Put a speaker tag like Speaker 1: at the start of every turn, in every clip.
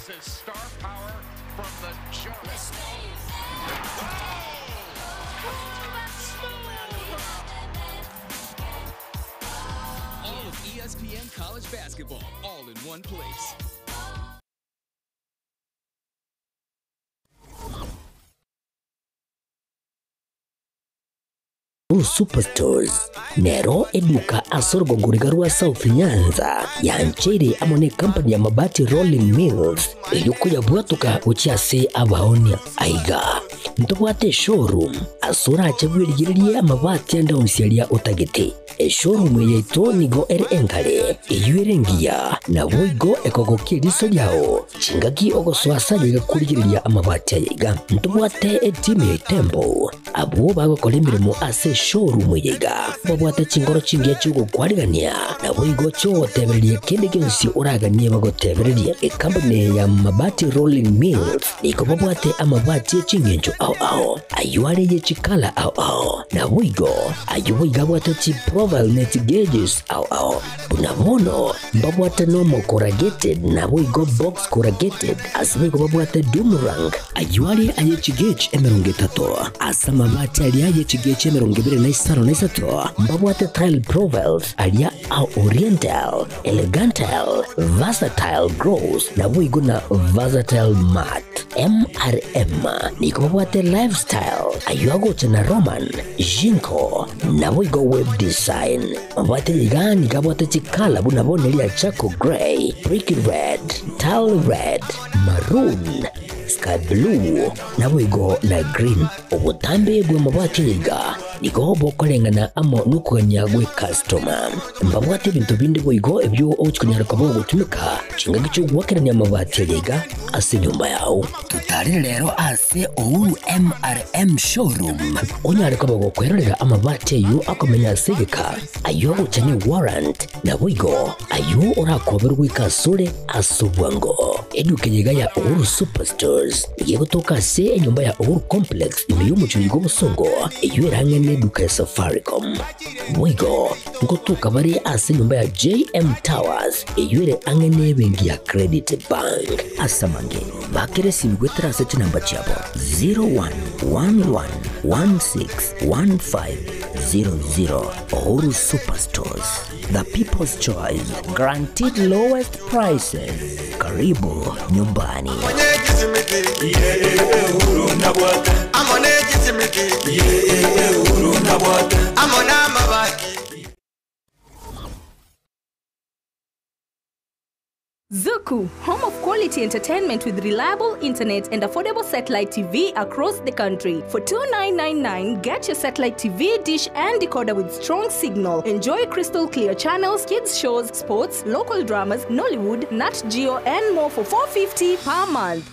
Speaker 1: All of ESPN college basketball, all in one place.
Speaker 2: Blue Superstores nero eduka ase orogongo riga rwa South Nyanza yancheire amo ne company ya Mabati Rolling Mills eyio koyabwatoka gochia ase abaonia. Aiga ntobwate eshowroom ase orache bwerigererie amabati ande onsi aria otagete. Eshowroom eye yaito nigo ere enkare, eyio ere engiya, naboigo ekogokia eriso riao chingaki ogosoa ase aye iga korigereria amabati aya iga. Ntobwate etimu ya Itembo Abwo bagokora emeremo ase eshowroom eye iga babwate chinkoro chingiya chi'ogokwarigania, naboigo chi'ogotebereria kende gionsi oraganie bagotebererie. Ekampuni eye ya Mabati Rolling Mills nigo babwate amabati e ching'encho ao ao, ayio are ye chikala ao ao, naboigo ayio boigo abwate chiprofile ne chigauges ao ao. Buna bono mbabwate normal corrugated naboigo box corrugated, ase boigo babwate doomerang. Ayio are aye chigauge 30, ase amabati aria aye chigauge 25, mbabwate tile profiles aria a oriental, elegantal, versatile gloss, naboigo na versatile matte. MRM nigo babwate lifestyle, ayio agocha na Roman, Jinko, naboigo web design. Mabwate iga nigo abwate chikala buna bono eria charcoal grey, brick red, tile red, maroon, sky blue, naboigo na green. Obotambe bw'amabati aya iga nigo bokoreng'ana amo nokogania gw'ecustoma. Mbabwate ebinto binde boigo ebio ogochia konyara koba ogotumeka chingaki chi'ogoakerania amabati aya iga ase enyomba yao. Totarere rero ase Uhuru MRM Showroom onyare koba gokwerorera amabati ayio akomenya ase egeka, ayio agocha ne warrant, naboigo ayio orakoberwe goika asore ase obwango. Eduka eye iga ya Uhuru Superstores nigo egotoka ase enyomba ya Uhuru Complex ime y'omochie oyo bw'obosongo eyio erang'e neduka ya Safaricom. Boigo ngotoka bare ase enyomba ya JM Towers eyio ere ang'e nebenki ya Credit Bank. Ase amange, bakera esimi goetera ase chinamba chiabo 0111161500. Uhuru Superstores, the people's choice, guaranteed lowest prices. Karibu nyumbani.
Speaker 3: Zuku, home of quality entertainment with reliable internet and affordable satellite TV across the country. For $2,999, get your satellite TV, dish and decoder with strong signal. Enjoy crystal clear channels, kids shows, sports, local dramas, Nollywood, Nat Geo and more for $450 per month.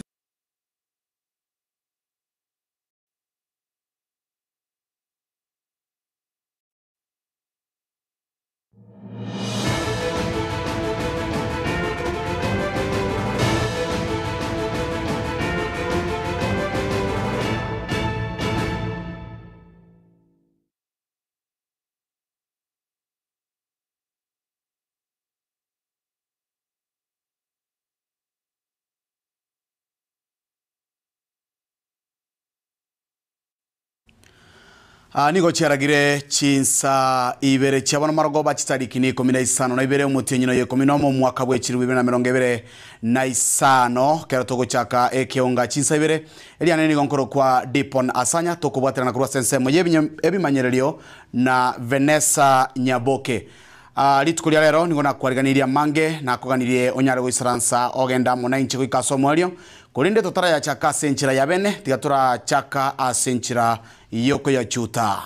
Speaker 4: Ah, nigo chiaragire chinsa ibere chia bono marogoba chitariki ni 12 omotienyi noyo 11 omwaka bwa 2025 kero togochaka ekeonga chinsa ibere eriane nigo nkorokwa Dipon Asanya tokobwaterana korwa ase ensemo ya ebimanyererio na Vanessa Nyaboke. Ah, rituko ria rero nigo nakwariganirie amange nakoganirie onyare goisaransa ogenda amo na inche goika ase omoerio korende totarayachaka ase enchera ya bene tiga torachaka ase enchera yokoyachuta.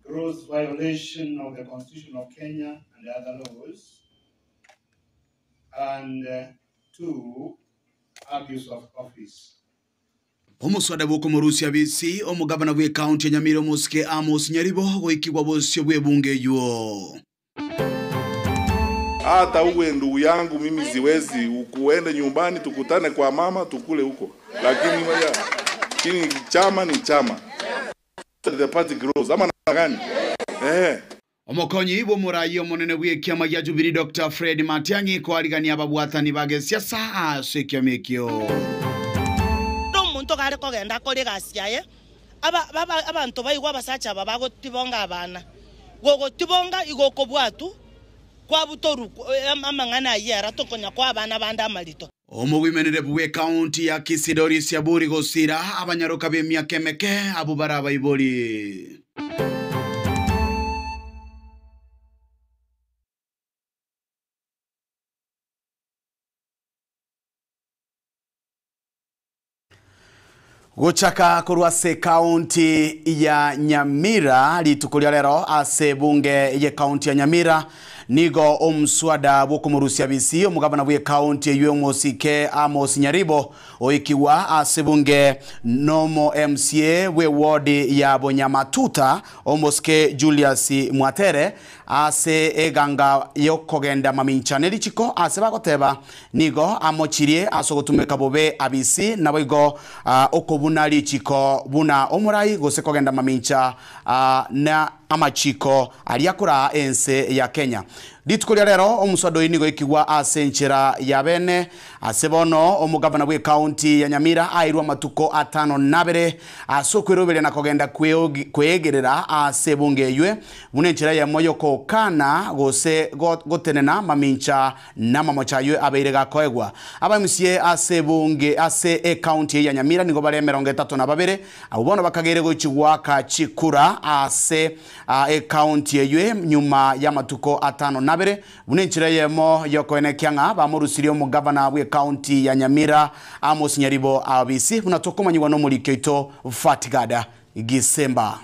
Speaker 5: Gross violation of the Constitution of Kenya and other laws, and 2, abuse of office.
Speaker 4: Omoswada bw'okomorusia bisi omogabana bw'ekaunti ya Nyamira omosike Amos Nyaribo goikigwa bosio bw'ebunge eywo.
Speaker 6: Hata uwe ndugu yangu mimi siwezi kuenda nyumbani tukutane kwa mama tukule huko, lakini lakini chama ni chama. The party grows ama na gani?
Speaker 4: Omokonyi bw'omorayi omonene bw'ekiama gia Jubilee Dr. Fred Matiang'i koarigania ababwatani ba gesiasa ase ekiama ekio.
Speaker 7: Kera omonto gare kogenda akore egasi yaye, abanto baigwe abasacha aba bagotibonga abana. Gogotibonga igo okobwatwa kwabutorwa amang'ana ayio ere tokonya koa abana bande amarito.
Speaker 4: Omobwemereri bw'Ekaunti ya Kisii Doris Aburi gosira abanyaroka b'emiaka emeke abwo bare abaibori. Gochaka korwa ase ekaunti ya Nyamira rituko ria rero ase ebunge y'ekaunti ya Nyamira nigo omuswada bw'okomorusia bisi omogabana bw'ekaunti eywo omosike Amos Nyaribo oikigwa ase ebunge nomo MCA bw'ewodi ya Bonyamatuta omosike Julius Mwatere ase eganga y'okogenda mamincha ne richiko ase bagoteba Nigo amochirie ase ogotumeka bobe abisi, naboigo okobuna richiko buna omorai, gose kogenda mamincha na amachiko aria akoraa ense ya Kenya. Rituko ria rero omoswada oyio nigo oikigwa ase enchera ya bene. Ase bono omogavana bw'ecounty ya Nyamira airwe amatuko atano nabere ase okweroberia na kogenda kweegerera ase ebunge eywe buna enchera eyemo y'okokana gose gotenena mamincha Namamocho ayio abeire gakoegwa. Abamusie ase ebunge ase ecounty eye ya Nyamira nigo bare 32, abwo bono bakageire gochia goaka chikura ase ecounty eyio nyuma y'amatuko atano nabere, buna enchera eyemo y'okoenekia ng'a bamorusirie omogavana bw'ecounty ya Nyamira Amos Nyaribo Abisi, buna tokomanyigwa nomoriki oito Fatgard Gisemba.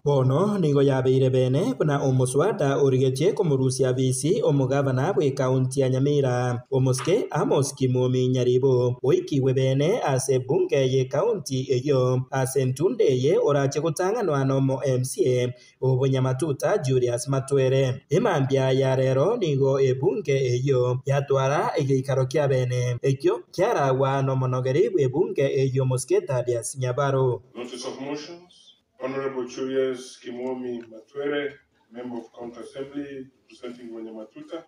Speaker 8: Bono nigo yabeire bene buna omoswada origetie komorusia bisi omogavana bw'ekaunti ya Nyamira, omosike Amos Kimwomi Nyaribo, oikigwe bene ase ebunge y'ekaunti eyio ase entunde eye orache gotang'anwa nomo MCA o Bonyamatuta Julius Matwere. Emambia ya rero nigo ebunge eyio yatwara egeikaro kia bene ekio kiaragwa nomonogeri bw'ebunge eyio omosike Thadius Nyabaro.
Speaker 6: Notice of motions. Honorable Julius Kimwomi Matwere, Member of County Assembly, representing Wanyamatuta,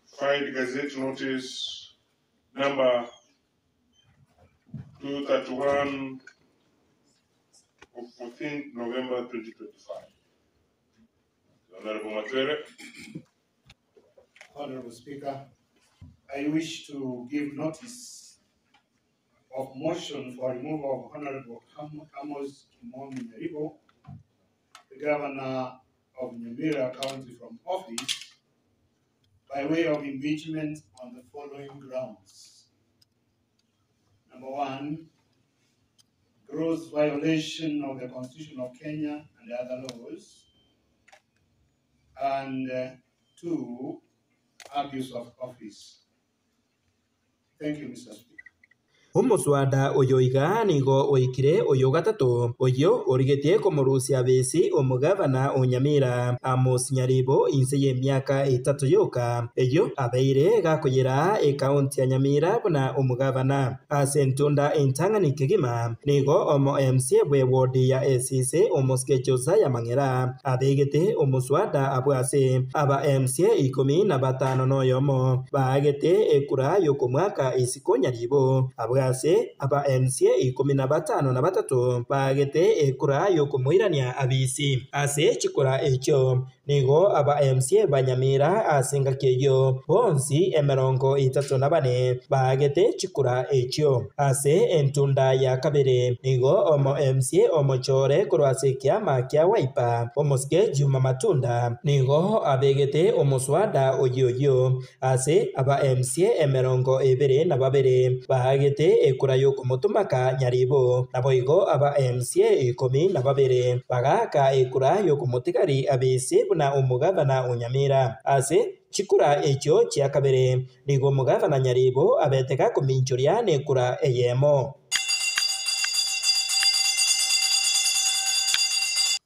Speaker 6: filed Gazette Notice number 231 of 14 November 2025. Honorable Matwere.
Speaker 5: Honorable Speaker, I wish to give notice of motion for removal of Honorable Amos Kimwomi Nyaribo, the Governor of Nyamira County, from office by way of impeachment on the following grounds. Number one, gross violation of the Constitution of Kenya and other laws. And two, abuse of office. Thank you, Mr. Speaker.
Speaker 8: Omoswada oyo iga nigo oikire oyo gatato oyio origetie komorusia besi omogavana o Nyamira Amos Nyaribo inse y'emiaka etato yoka eyio abeire gakoyera ekaunti ya Nyamira buna omogavana ase entunda entang'ani kegima nigo omo MCA bwe wodi ya Esise omosike Josiah Mang'era abegete omoswada abwase aba MCA 15 noyomo baagete ekura yokomwaka isiko Nyaribo abwase aba MCA 53 baagete ekura yokomoirania abisi ase chikura ekyo nigo aba MCA banyamira ase engaki eyio bonsi 34 baagete chikura ekyo ase entunda ya kabere nigo omo MCA omochore korwa ase ekiama kia Wiper omosike Juma Matunda nigo abegete omoswada oyio ase aba MCA 22 baagete ekura yokomotumaka Nyaribo naboigo aba MCA 12 bagaka ekura yokomotigari abese buna omogavana o Nyamira ase chikura ekyo chia kabere nigo omogavana Nyaribo abete gakominchoria na ekura eyemo.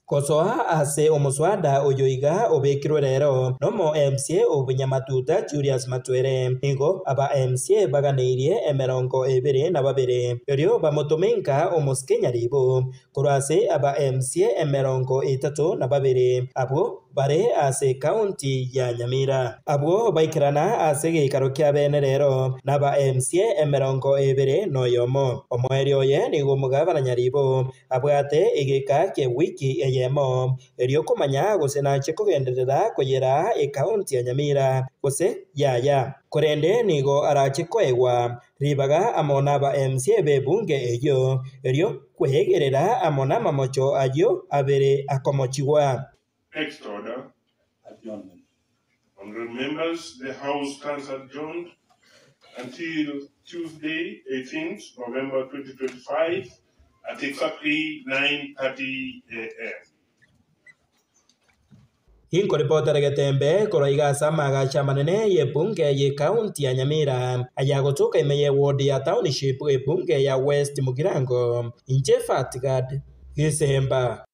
Speaker 8: Kosoa ase omoswada oyo iga obekirwe rero nomo MCA obunyamatuta Julius Matwere nigo aba MCA baganeirie 22 erio bamotomenka omosike Nyaribo korwa ase aba MCA 32 abwo. bare ase ekaunti ya Nyamira. Abwo baikerana ase egeikaro kia bene rero naba MCA 21. Omoerio oye nigo omogabana Nyaribo abwate egeka ki'ewiki eyemo, erio komanya gose nachie kogenderera koyera ekaunti ya Nyamira gose yaya. Korende nigo arache koegwa ribaga amo naba MCA b'ebunge eyio, erio kweegerera amo namamocho ayio abere akomochigwa.
Speaker 6: Next order.
Speaker 5: Adjournment.
Speaker 6: Honorable members, the House stands adjourned until Tuesday, 18th November 2025 at exactly 9:30 a.m.
Speaker 8: Inkoripotera Getembe korwa iga ase amaagacho amanene y'ebunge y'ekaunti ya Nyamira ayagotoka ime y'eward ya Township ebunge ya West Mugirango, inche Fatgad Gisemba.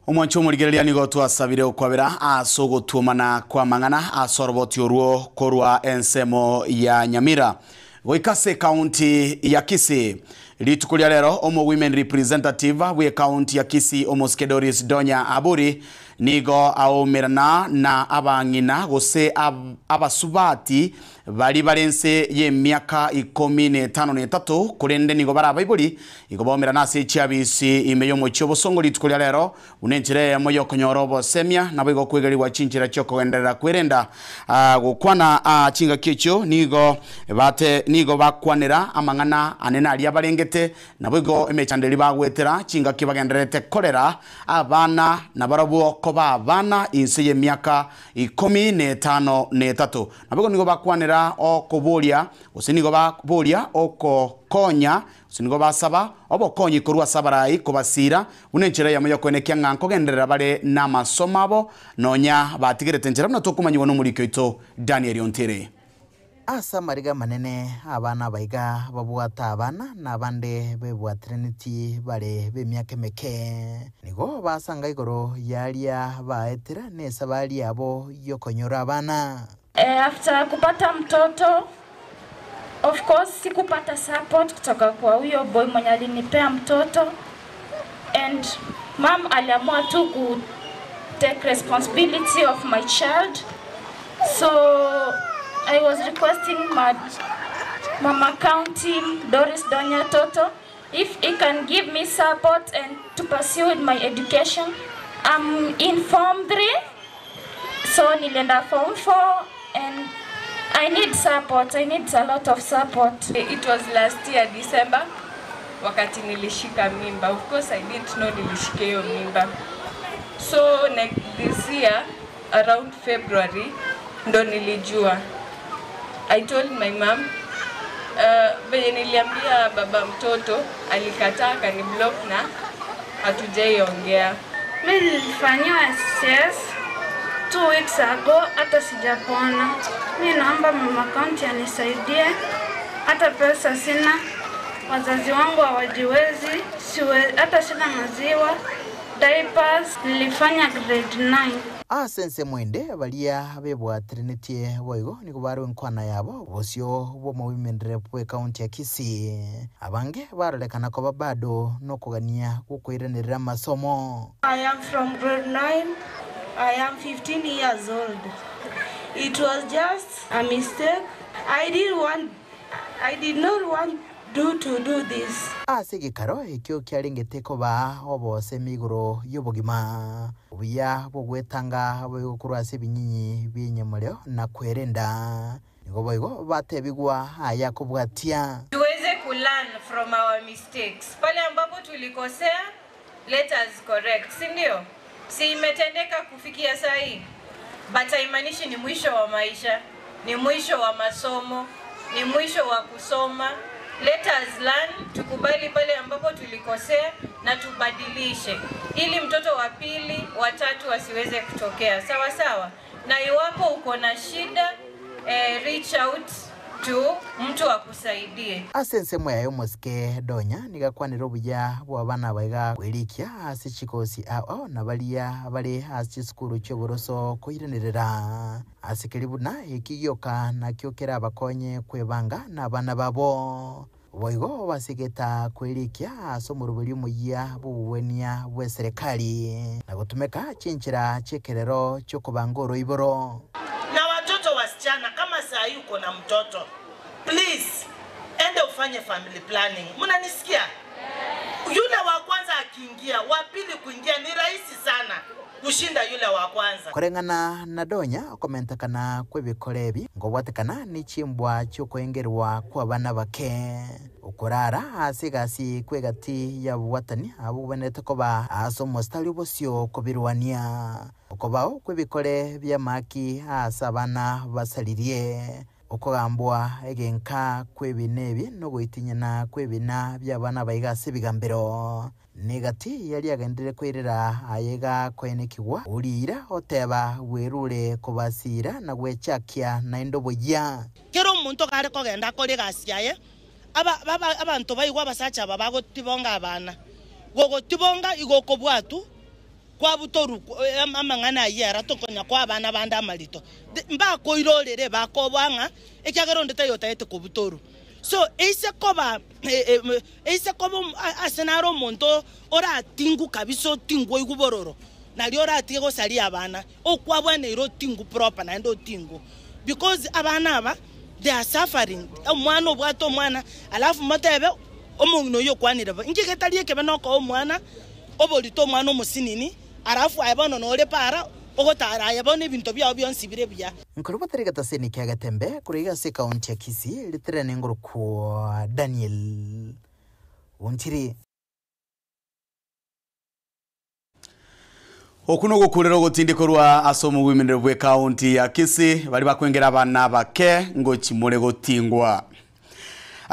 Speaker 4: Omwancho omorigereria nigo twasabire okwabera ase ogotuomana kw'amang'ana ase oroboti orwo korwa ensemo ya Nyamira goika ase ekaunti ya Kisii. Rituko ria rero omo women representative bw'ekaunti ya Kisii omosike Doris Donya Aburi nigo aomerana na abang'ina gose abasubati bari bare nse y'emiaka 13 korende nigo bare abaibori igo baomerana ase chiabisi ime y'omochie obosongo rituko ria rero buna enchera eyemo y'okonyora obosemia nabo igo kwegerigwa chinchera chi'okogenderera kwerenda gokwana chingaki echio nigo bate nigo bakwanera amang'ana anene aria barengete nabo igo emechando eria bagwetera chingaki bagendererete korera abana nabarabwo koba abana inse y'emiaka 13. Nabo igo nigo bakwanera okoboria gose nigo baboria okokonya gose nigo basaba obokonyi korwa ase abarai kobasira buna enchera eyemo y'okoenekia ng'a nkogenderera bare n'amasomo abo nonya batigerete enchera buna tokomanyiwa n'omoriki oito Daniel Ontere.
Speaker 9: Ase amariga amanene abana abaiga babwate abana, na abande bebwatiraneti bare b'emiaka emeke, nigo basanga igoro y'aria baetera nesabari yabo y'okonyora abana.
Speaker 10: After kupata mtoto, of course sikupata support kutoka kwa huyo boy mwenye alinipea mtoto, and mom aliamua tu ku take responsibility of my child. So I was requesting my Mama County Doris Donya Toto if he can give me support and to pursue my education. I'm in form 3, so nilienda form 4 and I need support. I need a lot of support.
Speaker 11: It was last year December wakati nilishika mimba. Of course I didn't know nilishika hiyo mimba. So next this year around February ndo nilijua. I told my mom, venye niliambia baba mtoto alikataa akaniblock na hatujaiongea.
Speaker 10: Mimi nilifanyiwa SS 2 weeks ago, hata sijapona. Mimi naomba Mama County anisaidie, hata pesa sina, wazazi wangu hawajiwezi, hata sina maziwa, diapers. Nilifanya grade 9.
Speaker 9: Ase ensemo ende baria bebwatirenetie boigo nigo barwe enkwana yabo bosio bw'omo-women rep bw'ekaunti ya Kisii. Abange barorekana koba bado nokogania gokoiranerera amasomo.
Speaker 12: I am from grade 9. I am 15 years old. It was just a mistake. I didn't want, I did not want do to do this.
Speaker 9: Ase egekaro ekio kiarengete koba obosemi igoro y'obogima obuya bogwetanga boigo korwa ase ebinyinyi bi'enyamoreo na kwerenda nigo boigo batebigwa aya kobwatia.
Speaker 11: Tuweze kulearn from our mistakes. Pale ambapo tulikosea, let us correct, si ndio? Si imetendeka kufikia saa hii, but haimaanishi ni mwisho wa maisha, ni mwisho wa masomo, ni mwisho wa kusoma. Let us learn, tukubali pale ambapo tulikosea na tubadilishe ili mtoto wa pili, wa tatu asiweze kutokea. Sawa sawa. Na iwapo uko na shida, reach out to mtu akusaidie.
Speaker 9: Ase ensemo yaye omosike Donya nigakwanera obuya bwa abana baiga kwerikia ase chikosi ao na baria bare ase chisukuru chi'oboroso koiranerera ase keri buna eki gioka nakio kera abakonye kwebanga na abana babo. Boigo basegeta kwerikia ase omoroberi omoyia bw'obogwenia bw'eserekari, na gotumeka chinchera chi'ekerero chi'okobanga oroiboro.
Speaker 7: Na watoto wasichana kama saa hii uko na mtoto please enda ufanye family planning mnanisikia? Yule wa kwanza akiingia wa pili kuingia ni rahisi sana kushinda yule wa kwanza.
Speaker 9: Koreng'ana na Donya, okomentekana kw'ebikora ebi nkobwatekana ne chimbwa chi'okoengerwa kw'abana abake. Okorara ase egasi kw'egati y'ababwatani abwo bogwenerete koba ase omositari obosio kobirwania. Okobao kw'ebikore bi'amaki ase abana basaririe. Okogambwa egenka kw'ebina ebi nogoitinyana kw'ebina bi'abana baiga ase ebigambero. Negati yaria agenderere koirera aye iga koenekigwa, oriira oteba, Bwerure kobasiira na gwechakia naende oboyia.
Speaker 7: Kera omonto kare kogenda akore egasi yaye, abanto baigwe abasacha aba bagotibonga abana. Gogotibonga igo okobwatwa kwabutorwa amang'ana ayio ere tokonya koa abana bande amarito. Mbakoirorere bakoboa ng'a ekiagera onde taiyo otagete kobutorwa. So eise koba Eise koba ase nare omonto oratingwe kabisa otingwe oigwe bororo, nario oratige gosaria abana, okwabwaneire otingwe proper naende otingwe because abana aba they are suffering, omwana obwate omwana alafu motebe omong'ina oyio okwanire bo, inki getari ekebe nokoa omwana oborito omwana omosinini alafu aye bono nore para ogotara aye bono ebinto biao bionsi bire buya.
Speaker 9: Nkorwa batari getaseni kia Getembe korwa iga ase ekaunti ya Kisii, ritirane ngorokwa Daniel Ontiri.
Speaker 4: Oku nogokurera ogotindi korwa ase omogwimenero bw'ekaunti ya Kisii baria bakwengera abana abake ngochi more gotingwa.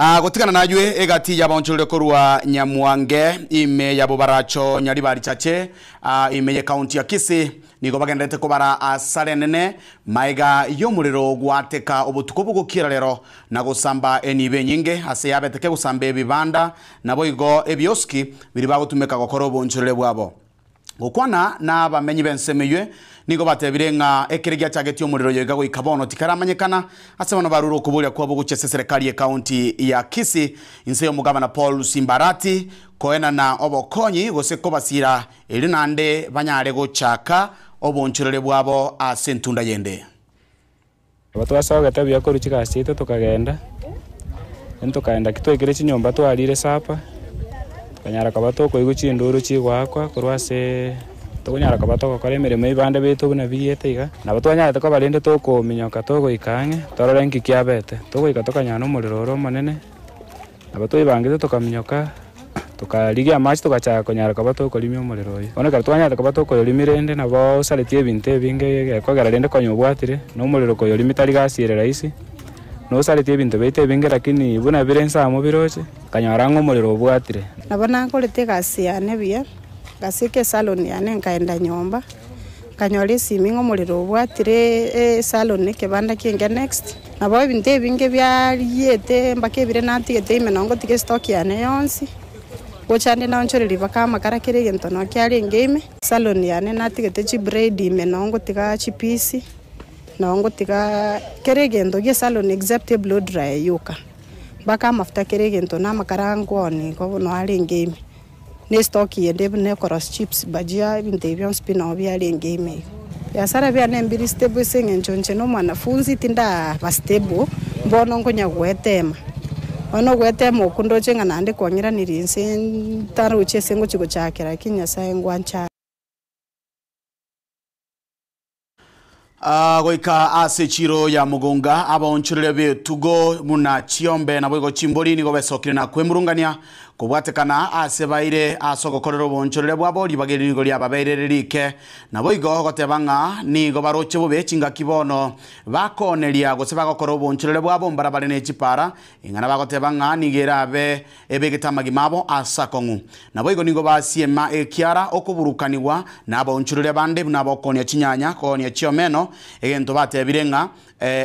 Speaker 4: Ah, gotigana naywe egati y'abaonchorire korwa Nyamwange ime ya Bobaracho Nyaribari Chache ah, ime y'ekaunti ya Kisii nigo bagenderete kobara asara enene maega y'omorero gwateka obotuko bogokiera rero na gosamba enibo enyinge ase yabete kegosamba ebibanda naboigo ebioski biria bagotumeka gokora obonchorere bwabo. Gokwana nabamenyi b'ensemo eyio, nigo batebire ng'a ekere giachagetie omorero oyo iga goika bono tikaramanyekana, ase bono barure okoboria kwabo gochia ase eserekari y'ekaunti ya Kisii inse y'omogabana Paul Simbarati koenana obokonyi gose kobasira erio naende banyare gochaka obonchorere bwabo ase entunda yende.
Speaker 13: Nabo twasogete buya korwa chigasi chiaito tokagenda, then tokaenda ki twaikire chinyomba twarire supper, tokanyara koba tokoigwa chinduru chigoakwa korwa aseee tokonyara koba togokora emeremo ebibanda biaito buna biyete iga. Nabo twanyarete koba rende tokominyoka togoika ang'e, torore nki kiabete, togoika tokanyora na omorero ore omonene. Nabo twaibangete tokaminyoka, tokarigia amache togachaka konyara koba tokorimia omorero oyio. Bono ekero twanyarete koba tokoyorimia rende nabo osaretie ebinto ebinge gekogera rende konya obwatire, na omorero koyorimia tari gasi ere rahisi, nosaretie ebinto biaito ebinge lakini buna bire inse amo biroche, okanyora ng'a omorero obwatire.
Speaker 14: Nabo nakorete egasi yane buya, ngasieka esalon yane nkaenda nyomba. Nkanyora esimi ng'a omorero obwatire esalon ekebanda ki'enke next. Nabo ebinto ebinge biariete mpaka ebire natigete ime nonye ngotiga estock yane yonsi, gocha ande naonchoreria mpaka amakara kera egento nonye kiarenge ime. Salon yane natigete chibraid ime nonye ngotiga chipisi, nonye ngotiga kera egento gie esalon except eblow dryer yoka. Mpaka amafuta kera egento na amakara nkoonia igo nonye arenge ime. Ne stock ende buna ekorosia chips, bhajia, ebinto ebi bionsi pi noo biarenge ime igo. Biasara biane mbiri stable ase eng'encho inche na omwanafunzi tindaba stable, mbono nkonya goetema. Bono ogoetema okwo ndoche ng'a naende kwang'iranirie inse ntarochi ase ngochia gochakera lakini Nyasaye ngwancha.
Speaker 4: Ah, goika ase echiro ya Mugunga, abaonchoreria b'etugo buna chiombe naboigo chimbori nigo besokire na kwemurungania kobwatekana ase baire ase ogokorera oboonchoreria bwabo ribaga eri nigo riababeire ririke. Naboigo goteba ng'a nigo baroche bobe chingaki bono bakooneria gose bagokora oboonchoreria bwabo mbarabare ne chipara, ing'ana bagoteba ng'a nigo erabe ebegete amagima abo ase akong'u. Naboigo nigo basiema ekiara okoburukanigwa nabaonchoreria bande buna abokoonia chinyanya, koonia chiomeno, egento batebire ng'a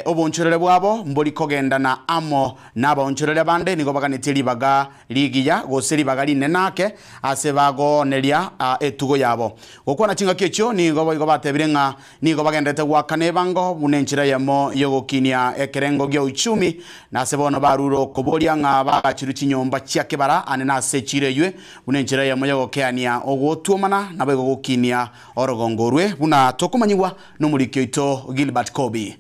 Speaker 4: oboonchoreria bwabo mbori kogendana amo nabaonchoreria bande, nigo baganetie ribaga rigiya. gose ribaga rinene ake ase bagooneria etugo yabo. Gokwana chingaki echio nigo boigo batebire ng'a nigo bagenderete goakana ebango buna enchera eyemo y'ogokinia ekerengo gia uchumi, na ase bono barure okoboria ng'a bagachirwe chinyomba chia kebara ane nase echiro eywe buna enchera eyemo y'ogokeania ogotwomana naboigo gokinia orogongo orwe buna tokomanyigwa nomoriki oito Gilbert Kobi.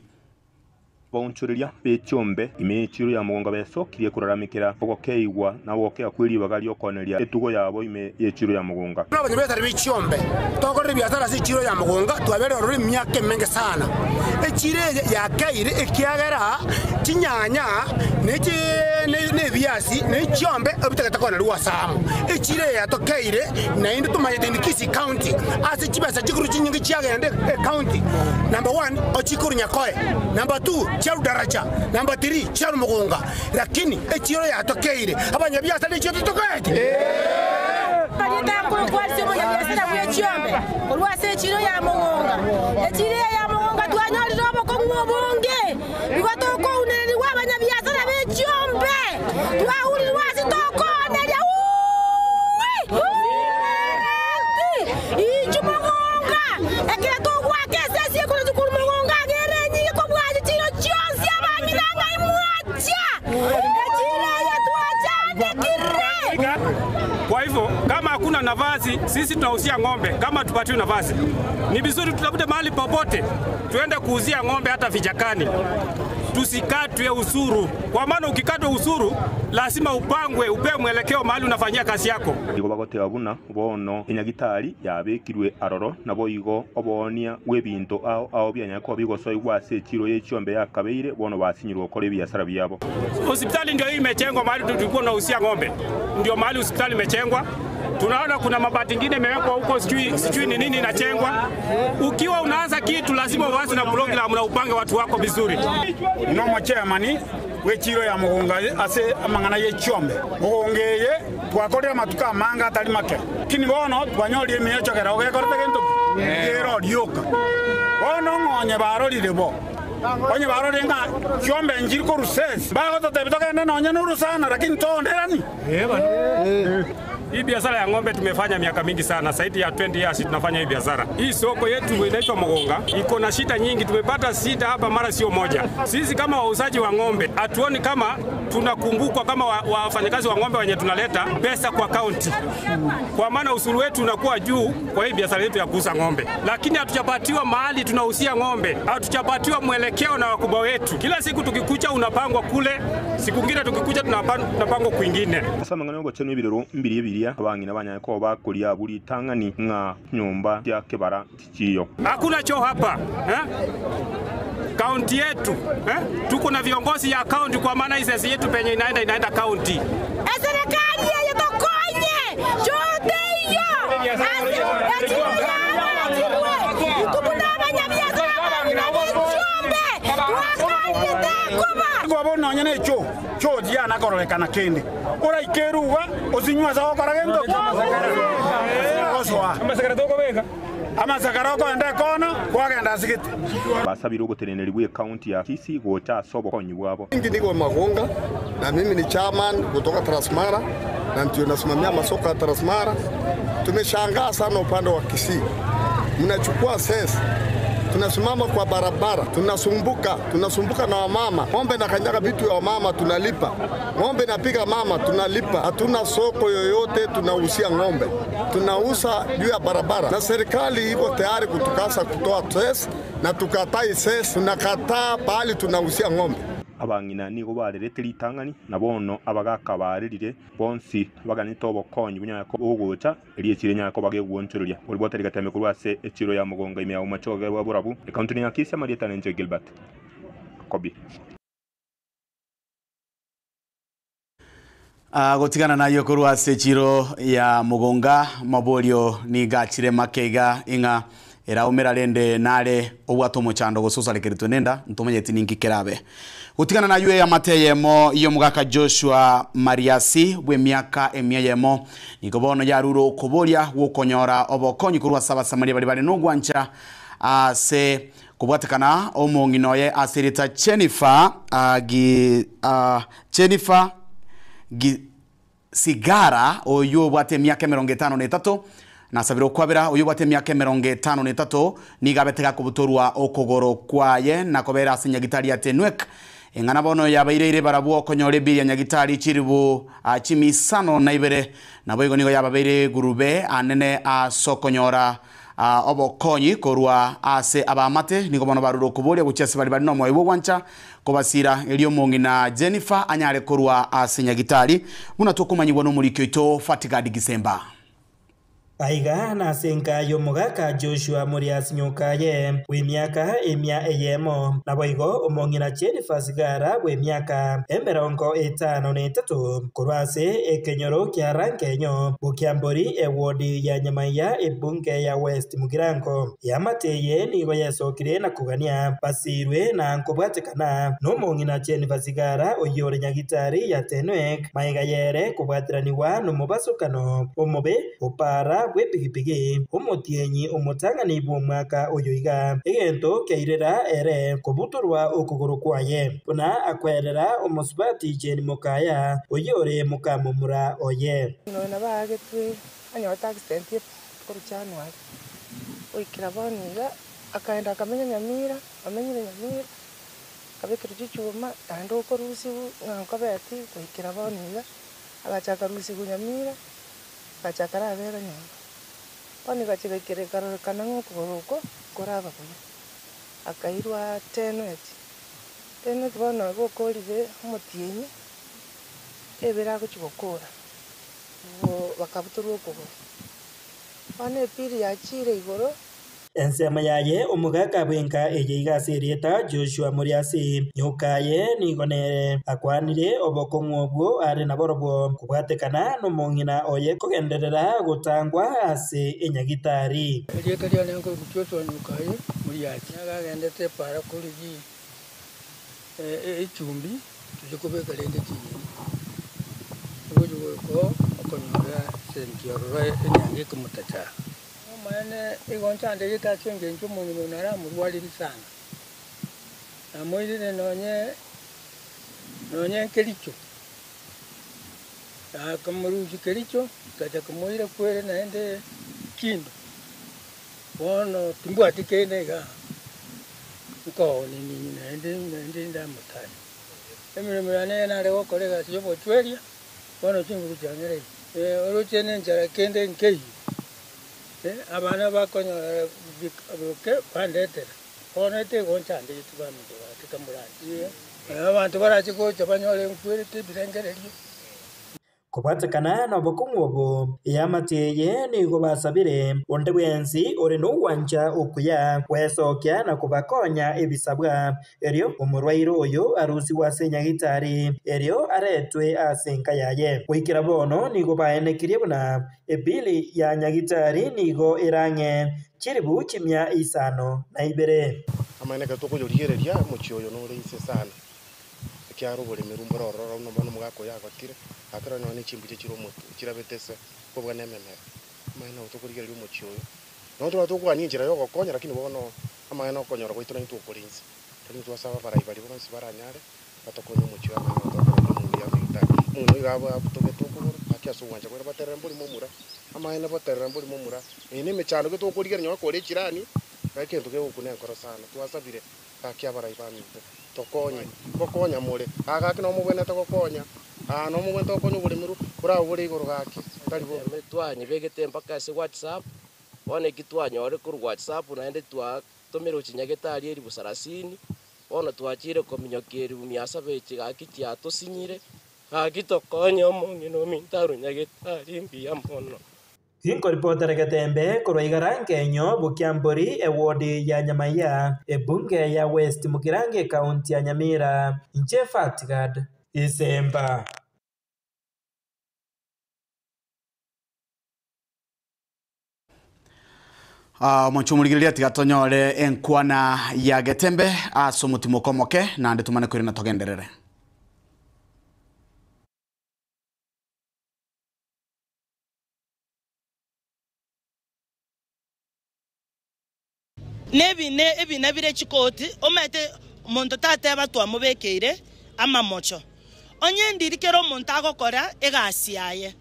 Speaker 15: Abaonchoreria be chiombe ime y'echiro ya mogonga besokirie koraramekera ogokeigwa na ogokea kwe ribaga ri'okooneria etugo yabo ime y'echiro ya mogonga.
Speaker 16: Buna abanyabiasara be chiombe, tokorera ebiasara ase echiro ya mogonga, twabeire ororo emiaka emenge sana. Echiro eye yakeire ekiagera chinyanya ne ebiasi ne chiombe ebitagete koonerigwa ase amo. Echiro eye yatokeire naende tomanyete inde Kisii County ase chibesa chikorwa chinyinge chiagenda ecounty. Number one, ochikorwa Nyakoe. Number two, chiarwa Daraja. Number three, chiarwa Mugunga. Lakini echiro yatokeire abanyabiasara echio titokoete.
Speaker 17: Erieta nkorokwa ase omonyabiasara bw'echiombe korwa ase echiro ya Mogonga. Echiro eye ya Mogonga twanyorire obokong'u obonge, igo tokounererigwa abanyabiasara b'echiombe, twahurirwe ase tokooneria uuwi! Inchu Mogonga! Ekero togoaka esesi ekorwa korwa mogongo agere enyinge kobua chiiro chionsi abang'ina ng'ai mwachia, echiiro eye twachandekire.
Speaker 18: Kwa hivyo kama hakuna nafasi, sisi tunauzia ng'ombe. Kama hatupatiwi nafasi, ni vizuri tutafute mahali popote tuende kuuzia ng'ombe, hata vichakani. Tusikatwe usuru, kwa maana ukikatwa usuru lazima upangwe, upewe mwelekeo mahali unafanyia kazi yako.
Speaker 15: Nigo bagoteba buna bono enyagitari yabekirwe aroro, naboigo oboonia bw'ebinto ao ao bianyare koba bigosoigwa ase echiro ye chiombe yakabeire, bono basinyirwe gokora ebiasara biabo.
Speaker 18: Hospitali ndio hii imejengwa mahali tulikuwa tunausia ng'ombe, ndio mahali hospitali imejengwa. Tunaona kuna mabati ingine imewekwa huko, sijui sijui ni nini inajengwa. Ukiwa unaanza kitu lazima uanze na program na upange watu wako vizuri.
Speaker 5: Nomochairman bw'echiro ya Mogonga ase amang'ana ye chiombe. Mogonga eye twakorire amatuko amange atari make, lakini bono twanyorire emiochogera ogekorete gento ki? Kero rioka. Bono ng'a onye barorire bo, onye barorire ng'a chiombe nchiri korwa sense, mbagototebia togende nonye norosana lakini toonderani.
Speaker 18: Hii biashara ya ng'ombe tumefanya miaka mingi sana, zaidi ya 20 years tunafanya hii biashara. Hii soko yetu inaitwa Mogonga iko na shida nyingi, tumepata shida hapa mara sio moja. Sisi kama wauzaji wa ng'ombe hatuoni kama tunakumbukwa kama wafanyakazi wa ng'ombe wenye tunaleta pesa kwa kaunti, kwa maana usuru wetu unakuwa juu kwa hii biashara yetu ya kuuza ng'ombe, lakini hatujapatiwa mahali tunauzia ng'ombe, hatujapatiwa mwelekeo na wakubwa wetu. Kila siku tukikucha unapangwa kule, siku ngine tukikucha tunapangwa kwingine.
Speaker 15: Ase amang'ana y'ogochenu ebirero mbiria ebiria, abang'ina banyare koba bakoria abwo ritang'ani ng'a nyomba chia kebara tichiyo.
Speaker 18: Hakuna choo hapa eh? Kaunti yetu eh? Tuko na viongozi ya kaunti, kwa maana hii sesi yetu penye inaenda inaenda kaunti.
Speaker 17: Eserikari eye tokonye choteiyo ase echiro yaagachirwe intwe buna abanyabiasara abang'ina b'echiombe twakanie tekoba.
Speaker 5: Nigo bono nonya ne choo, choo tiana kororekana kende. Oraike eruga, osinywe ase ogokora gento ki? Gosoa. Amasakara okoenda ekona, kwagenda ase gete.
Speaker 15: Basabire ogoteneneri bw'ecounty ya Kisii gocha ase obokonyi bwabo.
Speaker 19: Mingi niko Magonga na mimi ni chairman kutoka Transmara na ndio nasimamia masoko ya Transmara. Tumeshangaa sana upande wa Kisii, mnachukua sesa, tunasimama kwa barabara, tunasumbuka, tunasumbuka na wamama. Ng'ombe na kanyaga vitu ya wamama tunalipa, ng'ombe napiga mama tunalipa. Hatuna soko yoyote, tunausia ng'ombe, tunauza juu ya barabara, na serikali iko tayari kutukasa kutoa sesa na tukatai sesa, tunakataa pahali tunausia ng'ombe.
Speaker 15: Abang'ina nigo barerete ritang'ani, na bono abagaaka barerire bonsi baganete obokonyi bonyare koba bogocha, erio echiro enyare koba gegwonchoreria. Oribwate rigateme korwa ase echiro ya mogonga ime ya omochoge bwa borabu, ekaunti ya Kisii, amarieta nenche Gilbert Kobi.
Speaker 4: Ah, gotigana nayo korwa ase echiro ya mogonga maborio niga achire make iga ing'a eraumera rende nare obwate omochando gose osarekeretwe nenda ntomanyeti ninki kerabe. Gotigana nayo eyamate eyemo y'omogaka Joshua Mariasi bw'emiaka emia eyemo nigo bono yarure okoboria gwokonyora obokonyi korwa ase abasamaria baria bare nogwancha ase kobwatekana omong'ina oye ase erieta Jennifer, ah, gi, ah, Jennifer gi, Sigara, oyio obwate emiaka 53, nasabire okwabera, oyio obwate emiaka 53, nigo abete gakobutorwa okogoro kwaye na kobera ase nyagitari ya Tenwek. Eng'ana bono yabaireire barabwo okonyora ebiri ya nyagitari chiribu chimisano na ibere, naboigo nigo yababeire egurube anene ase okonyora obokonyi korwa ase abaamate. Nigo bono barure okoboria gochia ase baria bare nomoyo bw'ogwancha kobasira, erio omong'ina Jennifer anyare korwa ase nyagitari, buna tokomanyigwa nomoriki oito Fatigard Gisemba.
Speaker 8: Aiga nase enka y'omogaka Joshua Murias Nyokaye, bw'emiaka emia eyemo, naboigo omong'ina Jennifer Sigara bw'emiaka 53, korwa ase ekenyoro kia Rangenyo, Bokiambori, ewodi ya Nyamaiya, ebunge ya West Mugirango. Eamate eye nigo yesokire na kogania basirwe na nkobwatekana nomong'ina Jennifer Sigara oyio ore nyagitari ya Tenwek magega yere kobwatiranigwa nomobasokano omobe opara bw'epigipigi omotienyi omotang'ani bw'omwaka oyo iga, egento kiairera ere kobutorwa okogoro kwaye, buna akwerera omosubati Jane Mokaya oyio ore mokamomura oye.
Speaker 20: Nonya nabaagetwe anyorete accident korwa January goikera bono iga, akaenda akamenya Nyamira, amenyire Nyamira, akabekerwa chichuma naende okorusiwa ng'a nkobeti goikera bono iga, agacha akarusiwa Nyamira, agacha akarabera nyomba. Bono egachia goikera ekarorekana ng'a okogoro oko nkoraba buya, akairwa Tenwek, Tenwek bono igo okorire omotienyi, ebere agochia gokora. Bakabutorwa okogoro. Bono epiri yachiire igoro.
Speaker 8: Ensemo yaye omogaka bw'enka eye iga ase erieta Joshua Moriasi, nyokaye nigo nere akwanire obokong'u obwo are naborobwo kobwatekana nomong'ina oye kogenderera gotangwa ase enyagitari.
Speaker 21: Erieta riane nkoigwa Joshua Nyokaye Moriasi. Nigo agendete epaara korigia echumbi tochia kobeka rende chinyeni, ogochia goika oo okonyora esenti ororo enyange ekomotacha. Omonene igo nchandegete ase engencho omong'ina oyo naramorwariri sana, namoirire nonye nonye nkericho, nakamorusia kericho, nkacha komoira kwere naende kino. Bono timbwati kende igaa, nkooni ninye naende naende ndamotare. Emeremo yane eye nare gokora egasi y'obochweria, bono chinguru chiang'ereire. Oroche nenchara kende nkeiyo, abana bakonyora boke bandetera, bono etigonchandeti baminto gaki kamoranche. Abanto barache gocha banyore nkwerete ebirengererio.
Speaker 8: Kobwatekana nobokong'u obo, eamate eye nigo basabire onde bwensi ore nogwancha okuya gwesokia na kobakonya ebisabwa, erio omorwaire oyo arusigwe ase nyagitari, erio aretwe ase enka yaye. Goikera bono nigo baenekirie buna ebili ya nyagitari nigo erang'e chilifu chimia isano na ibere.
Speaker 22: Amang'ana ekero tokoyorigereria, omochie oyo nore inse sana. Ekiagera oboremeru mbore ororo buna bono omogaka oyo agotire, gaki rero nonya ne chimbuche chire omotwe, chirabete ase kobua na ememera. Amang'ana nabo tokorigereria omochie oyo, nonya toraba tokwania enchera ya ogokonya lakini bono amang'ana okonyora gwaito naintwe okore inse. Lakini twasaba abarai baria bonsi baranyare batokonye omochie oyo amang'ana nabo tokororia omonto oyo ase gitari. Omong'ina oyo iga abutogete okogoro, gaki ase ogwancha kwaye baterere mbori momura, amaene boterere mbori momura. Eye ne emechando ki tokorigereria nonya kore echirani, gaki egento kegokuna enkoro sana. Twasabire Gaki abarai baminto, tokonye, ngokonya more. Aa gaki nomobwenerete gokonya, aa nomobwenerete gokonya oboremerwa borabe bore igoro gaki, tari bobe.
Speaker 23: Twanyebegete mpaka ase WhatsApp, bono eki twanyorire korwa WhatsApp naende twatomirwe chinyagetari elifu sarasini, bono twachire kominyokia elifu mia saba echi gaki chiatosinyire, gaki tokonye omong'ina ominto arwe nyagetari mbuya mono.
Speaker 8: Tinkoripotera getembe korwa igara nkenyo Bukiambori ewodi ya Nyamaiya, ebunge ya West Mugirango ekaunti ya Nyamira. Inche Fatgad Isemba.
Speaker 4: Omonche omorigereria tiga tonyore enkwana ya getembe ase omotimoko omoke naende tomane koirana togenderere.
Speaker 7: Nebine ebina bire chikoti, omanyete omonto tateba twamobekeire amamocho. Onye ndiri kera omonto agokora egasi yaye,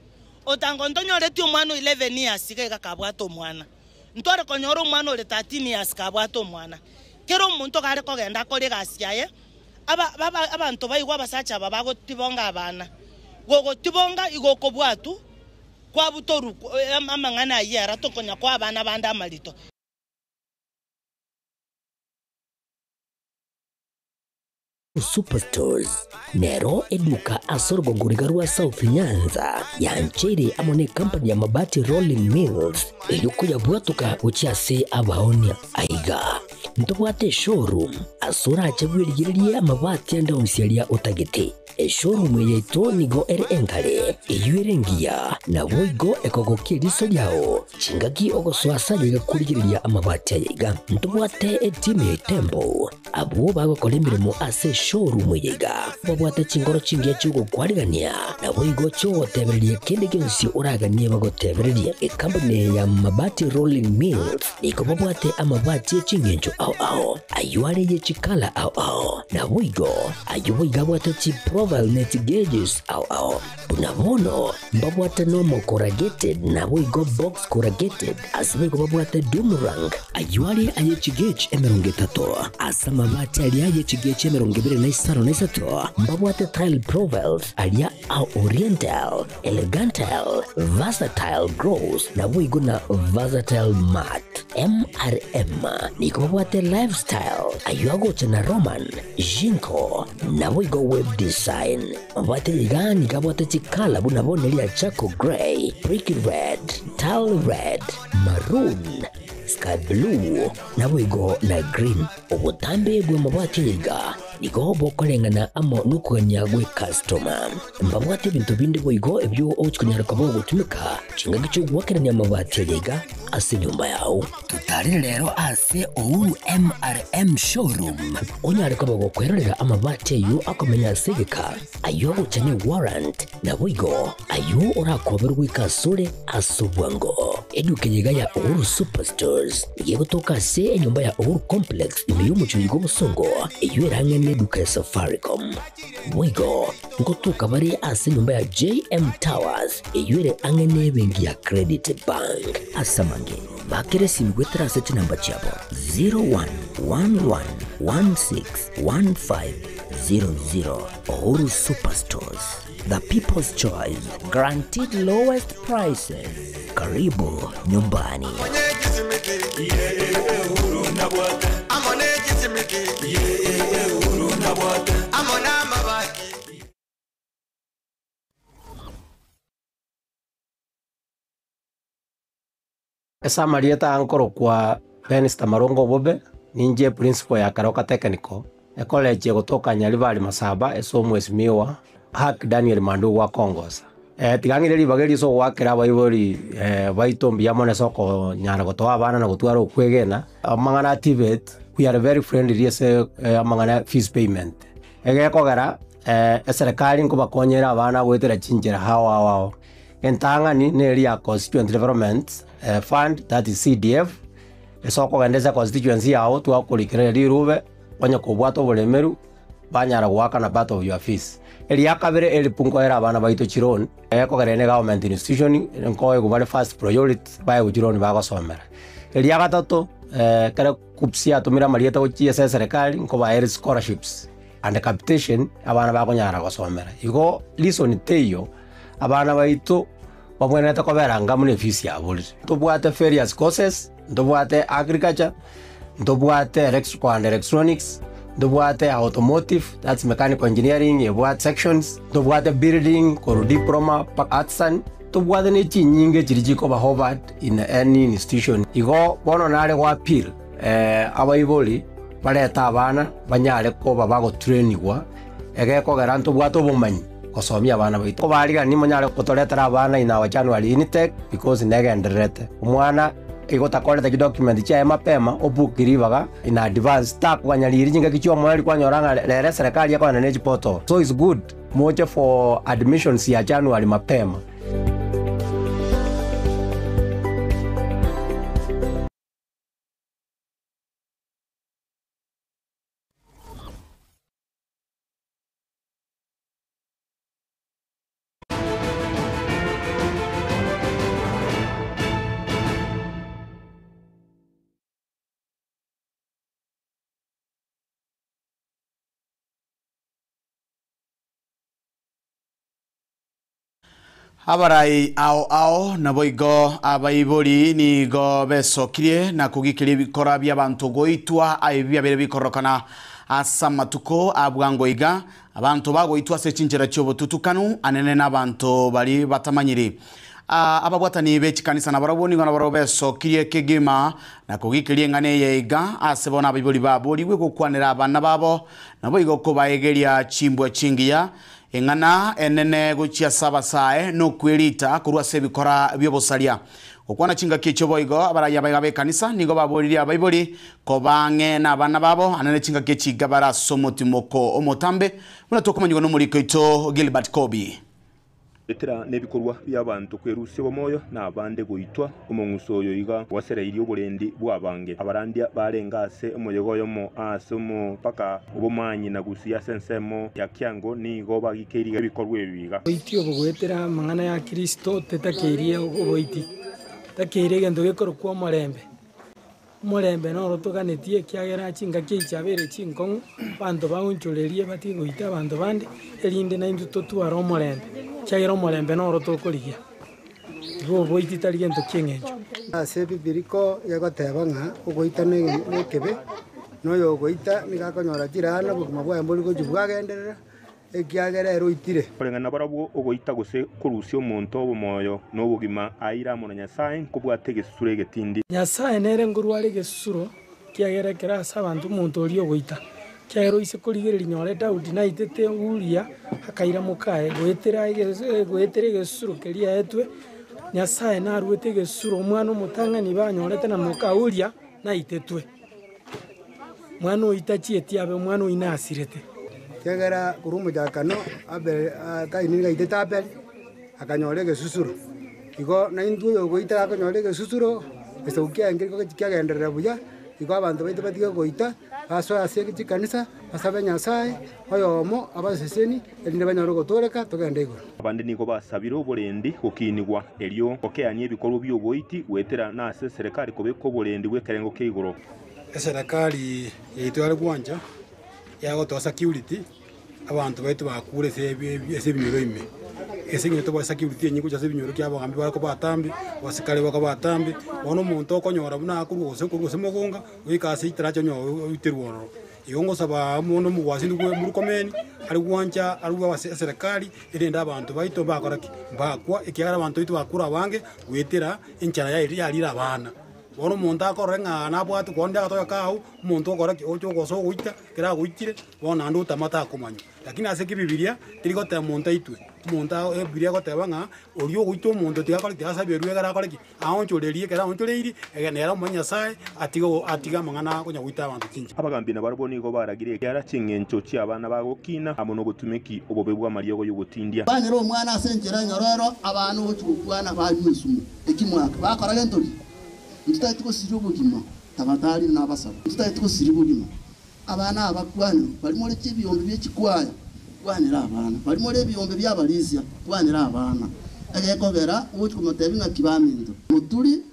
Speaker 7: otango ntonyoreti omwana o 11 years iga iga kabwate omwana, ntware konyora omwana ore 13 years kabwate omwana. Kera omonto iga are kogenda akore egasi yaye, aba aba abanto baigwe abasacha aba bagotibonga abana, gogotibonga igo okobwatwa kwabutorwa amang'ana ayio ere tokonya koa abana bande amarito.
Speaker 1: Superstores nero eduka ase orogongo riga rwa South Nyanza yancheire amo ne company ya Mabati Rolling Mills eyio koyabwatoka gochia ase abaonia. Aiga ntobwate eshowroom ase orache bwerigererie amabati ande onsi aria otagete. Eshowroom eye yaito nigo ere enkare, eyio ere engiya, naboigo ekogokia eriso riao chingaki ogosoa ase aye iga korigereria amabati aya iga. Ntobwate etimu ya Itembo Abwo bagokora emeremo ase eshowroom eye iga babwate chinkoro chingiya chi'ogokwarigania, naboigo chi'ogotebereria kende gionsi oraganie bagotebererie. Ekampuni eye ya Mabati Rolling Mills nigo babwate amabati e ching'encho ao ao, ayio are ye chikala ao ao, naboigo ayio boigo abwate chiprofile ne chigeges ao ao. Buna bono mbabwate normal corrugated naboigo box corrugated, ase boigo babwate doom rank, ayio are aye chigauge 30, ase amabati aria aye chigauge 25, mbabwate tile profiles aria a oriental, elegantile, versatile gloss naboigo na versatile matte. MRM nigo babwate lifestyle, ayio agocha na Roman, Jinko, naboigo web design. Mabwate iga nigo abwate chikala buna bono eria charcoal grey, brick red, tile red, maroon, sky blue, naboigo na green. Obotambe bw'amabati aya iga nigo bokoreng'ana amo nokogania gw'ecustoma. Mbabwate ebinto binde boigo ebio ogochia konyara koba ogotumeka chingaki chi'ogoakerania amabati aya iga ase enyomba yao. Totarire rero ase Uhuru MRM Showroom onyare koba gokwerorera amabati ayio akomenya ase egeka, ayio agocha ne warrant, naboigo ayio orakoberwe goika asore ase obwango. Eduka eye iga ya Uhuru Superstores nigo egotoka ase enyomba ya Uhuru Complex ime y'omochie oyo bw'obosongo eyio erang'ane eduka ya Safaricom. Boigo ngotoka bare ase enyomba ya JM Towers eyio ere ang'e nebenki ya Credit Bank. Ase amange, bakera esimi goetera ase chinamba chiabo 0111161500. Uhuru Superstores, the people's choice, guaranteed lowest prices. Karibu nyumbani.
Speaker 2: Ase amarieta aa nkorokwa Benista Marongo Obobe, ninche principal ya Keroka Technical, ecollege egotoka Nyaribari Masaba ase omwesimiwa Hack Daniel Mandugu akongosa. Tiga ng'ire ribaga erio ase ogoakera abaibori baito mbuya mono ase okonyara gotoa abana na gotwara okwegena, amang'ana a TVET, we are very friendly ase amang'ana ya fees payment. Egekogera eserekari nkobakonyera abana goetera chinchera ao ao ao. Entang'ani neri ya Constituent Development Fund, that is CDF, ase okogenda ase econstituency yago twakorikera rirube, onye kobwate oboremeru, banyara goakana part of your fees. Eria kabere help nkoera abana baito chiloan, ekogera ere ne government institution, nkoegwa bare first priority, baegwe chiloan bagosomera. Eria gatato, ekero KUCCPS yatomire amarieta gochia ase eserekari, nkobaere scholarships and capitation, abana bakonyara gosomera. Igo reason teiyo, abana baito babwenerete kobera anga buna efees yaborire. Ntobwate various courses, ntobwate agriculture, ntobwate electrical and electronics, ntobwate automotive, that's mechanical engineering ebwate sections, ntobwate building korwa diploma mpaka artisan, ntobwate ne chinyinge chiria chikoba offered in any institution. Igo bono nare go appeal abaibori barete abana banyare koba bagotrainigwa egekogera ntobwate obomanyi gosomia abana baito. Kobarigani monyare gotoretera abana in our January intake because negendererete. Omwana igo otakorete chidocument chiaye mapema obook ribaga in advance takoganya riria chingaki chia omoerio kwanyora ng'a rero eserekari ekogenda ne chiportal. So it's good moche for admissions ya January mapema.
Speaker 4: Abarai ao ao naboigo abaibori nigo besokirie na kogikeria ebikora bi'abanto goitwa ebi biabeire bikororokana ase amatuko a bwango iga, abanto bagoitwa ase chinchera chi'obotutukanu anene nabanto baria batamanyiri. Ababwatani be chikanisa nabarabwo nigo nabarabwo besokirie kegima na kogikeria eng'ana eye iga ase bono abaibori baborigwe gokwanera abana babo, naboigo kobaegeria chimbwa chingiya. Eng'ana enene gochia ase abasae nokwerita korwa ase ebikora bi'obosaria. Gokwana chingaki echio boigo abarayia abaiga b'ekanisa nigo baboririe abaibori koba ang'e nabana babo anene chingaki echi iga bare ase omotimoko omotambe, buna tokomanyigwa nomoriko oito Gilbert Kobi.
Speaker 15: Etera nebikorwa bi'abanto kwerusia obomoyo, na abande goitwa. Omong'uso oyo iga gwasereirie oborendi bw'abange. Abarandia barenge ase omoyega oyomo aase omopaka obomanyi na Gusii ase ensemo ya Kiango nigo bagikeirie ebikorwa ebi iga.
Speaker 3: Oboiti obo goetera amang'ana ya Kristo tetakeirie oboiti, takeire egento gekorokwa omorembe. Omorembe noro toganetie, ekiagera chingaki echi chiabeire chinkong'u, abanto baonchorerie batige goita abanto bande, erinde naintwe totware omorembe, ekiagera omorembe noro tokorigia. Igo oboiti tari gento ki'eng'encho.
Speaker 6: Ase Ebibiliko egoteba ng'a ogoita nekebe, na oyogoita nigo akonyora chirana, obogima bwaye mbori gochia bwagenderera. Ekiagera ere oitire.
Speaker 15: Koreng'ana nabarabwo ogoita gose korusia omonto obomoyo na obogima aire amo na Nyasae nkobwate egesusuro egetindi.
Speaker 3: Nyasae nere nkorware egesusuro, ekiagera ekero ase abanto omonto oria ogoita, ekiagera oise korigereria nyore Daudi naitete Uria akaira mokaye, goetera goetera egesusuro keria aetwe, Nyasae naruete egesusuro omwana omotang'ani banyorete na moka Uria naitetwe. Omwana oyio tachieti abe omwana oyio nasirete.
Speaker 6: Ekiagera korwa omochakano Abel Kaini nigo aitete Abel, akanyora egesusuro. Igo naintwe oyogoita akonyora egesusuro, egesaku kiaye nkeriko gochia kiagenderera buya, igo abanto baito batige goita, basoe ase chikanisa, basabe Nyasaye, oyomo abaseseni, erinde banyore ogotooreka togende igoro.
Speaker 15: Abande nigo basabire oborendi gokinigwa, erio gokeania ebikorwa bi'oboiti goetera nase eserekari kobeka oborendi bw'ekerengo kia igoro.
Speaker 10: Eserekari yaito yare gwancha yagotoa security, abanto baito bakure ase ase ebinyoro ime. Ase eng'encho tobwate security enyinge gochia ase ebinyoro kia abagambi bare koba atambe, abasikari bakoba atambe, bono omonto okonyora buna akorwa gose korwa gose mogonga, goika ase etaracha onye oiterwe ororo. Igo ngosaba omonto omogwasi intwe Murkomen, are gwancha arue ase eserekari erinde abanto baito mbakora ki? Mbakwa, ekiagera abanto baito bakure abange goetera enchara yarire abana. Bono omonto akorore ng'a nabwate konde agatoka kao, omonto okora ki? Ocha ogosa ogoita, ekero agoitire, bono naende otama takomanywa. Lakini ase ekebibiria, teri goteba monto aitwe, omonto ago ebibiria egoteba ng'a oria ogoita omonto tiga akore ki? Tiga asaberwe ekero akore ki? Aonchorerie, ekero aonchoreirie, ege nere omonye Nyasaye, atige atige amang'ana akonya goita abanto chinchera.
Speaker 15: Abagambi nabarabwo nigo baragire ekiara ching'encho chi'abana bagokina amo nobotumeki obobe bw'amariogo y'ogotindia.
Speaker 24: Kwanera omwana ase enchera enyororo, abana ogochia gokwana banywe esumu. Eki mwaka bakora gento ki? Ntotagete gosiria obogima, tabatarire nabasaba. Ntotagete gosiria obogima. Abana aba kwanera, baria more chibiombe bie chikwaya, kwanera abana. Baria more ebiombe bi'abarisia, kwanera abana. Egekogera ogochia komotebia ng'aki baminto, moturi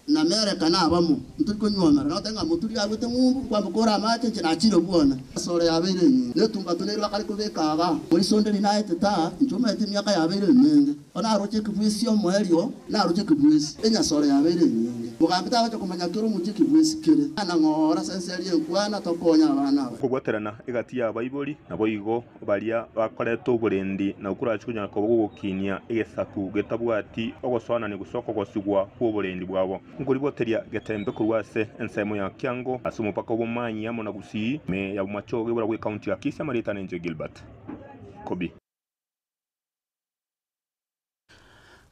Speaker 24: na Meleka nabamo, ntori konyuomera. Nagoteba ng'a moturi agwete ng'umbu, nkwamboka ore amache, inche nachire bwone. Esoro yabeire enyinge, na etumbato nere bakare kobeka aba. Moisonde rinaete taa, inche omanyete emiaka yabeire emenge. Bono naroche ekebuesi omoerio, naroche ekebuesi, enyasore yabeire enyinge. Mogambi tagocha komanya kera omochie ekebuesi kere. Ana ng'ora ase ense eria enkwana, tokonye abana aba.
Speaker 15: Kobwaterana egati y'abaibori, naboigo baria bakoreta oborendi na okorache konyara koba gogokinia egesaku getabwati ogosoanania gose okogosigwa kw'oborendi bwabo. Nkoriboteria getembe korwa ase ensemo ya Kiango ase omopaka o Bomanyi amo na Gusii, ime ya Bomachoge bora bw'Ekaunti ya Kisii amarieta nenche Gilbert Kobi.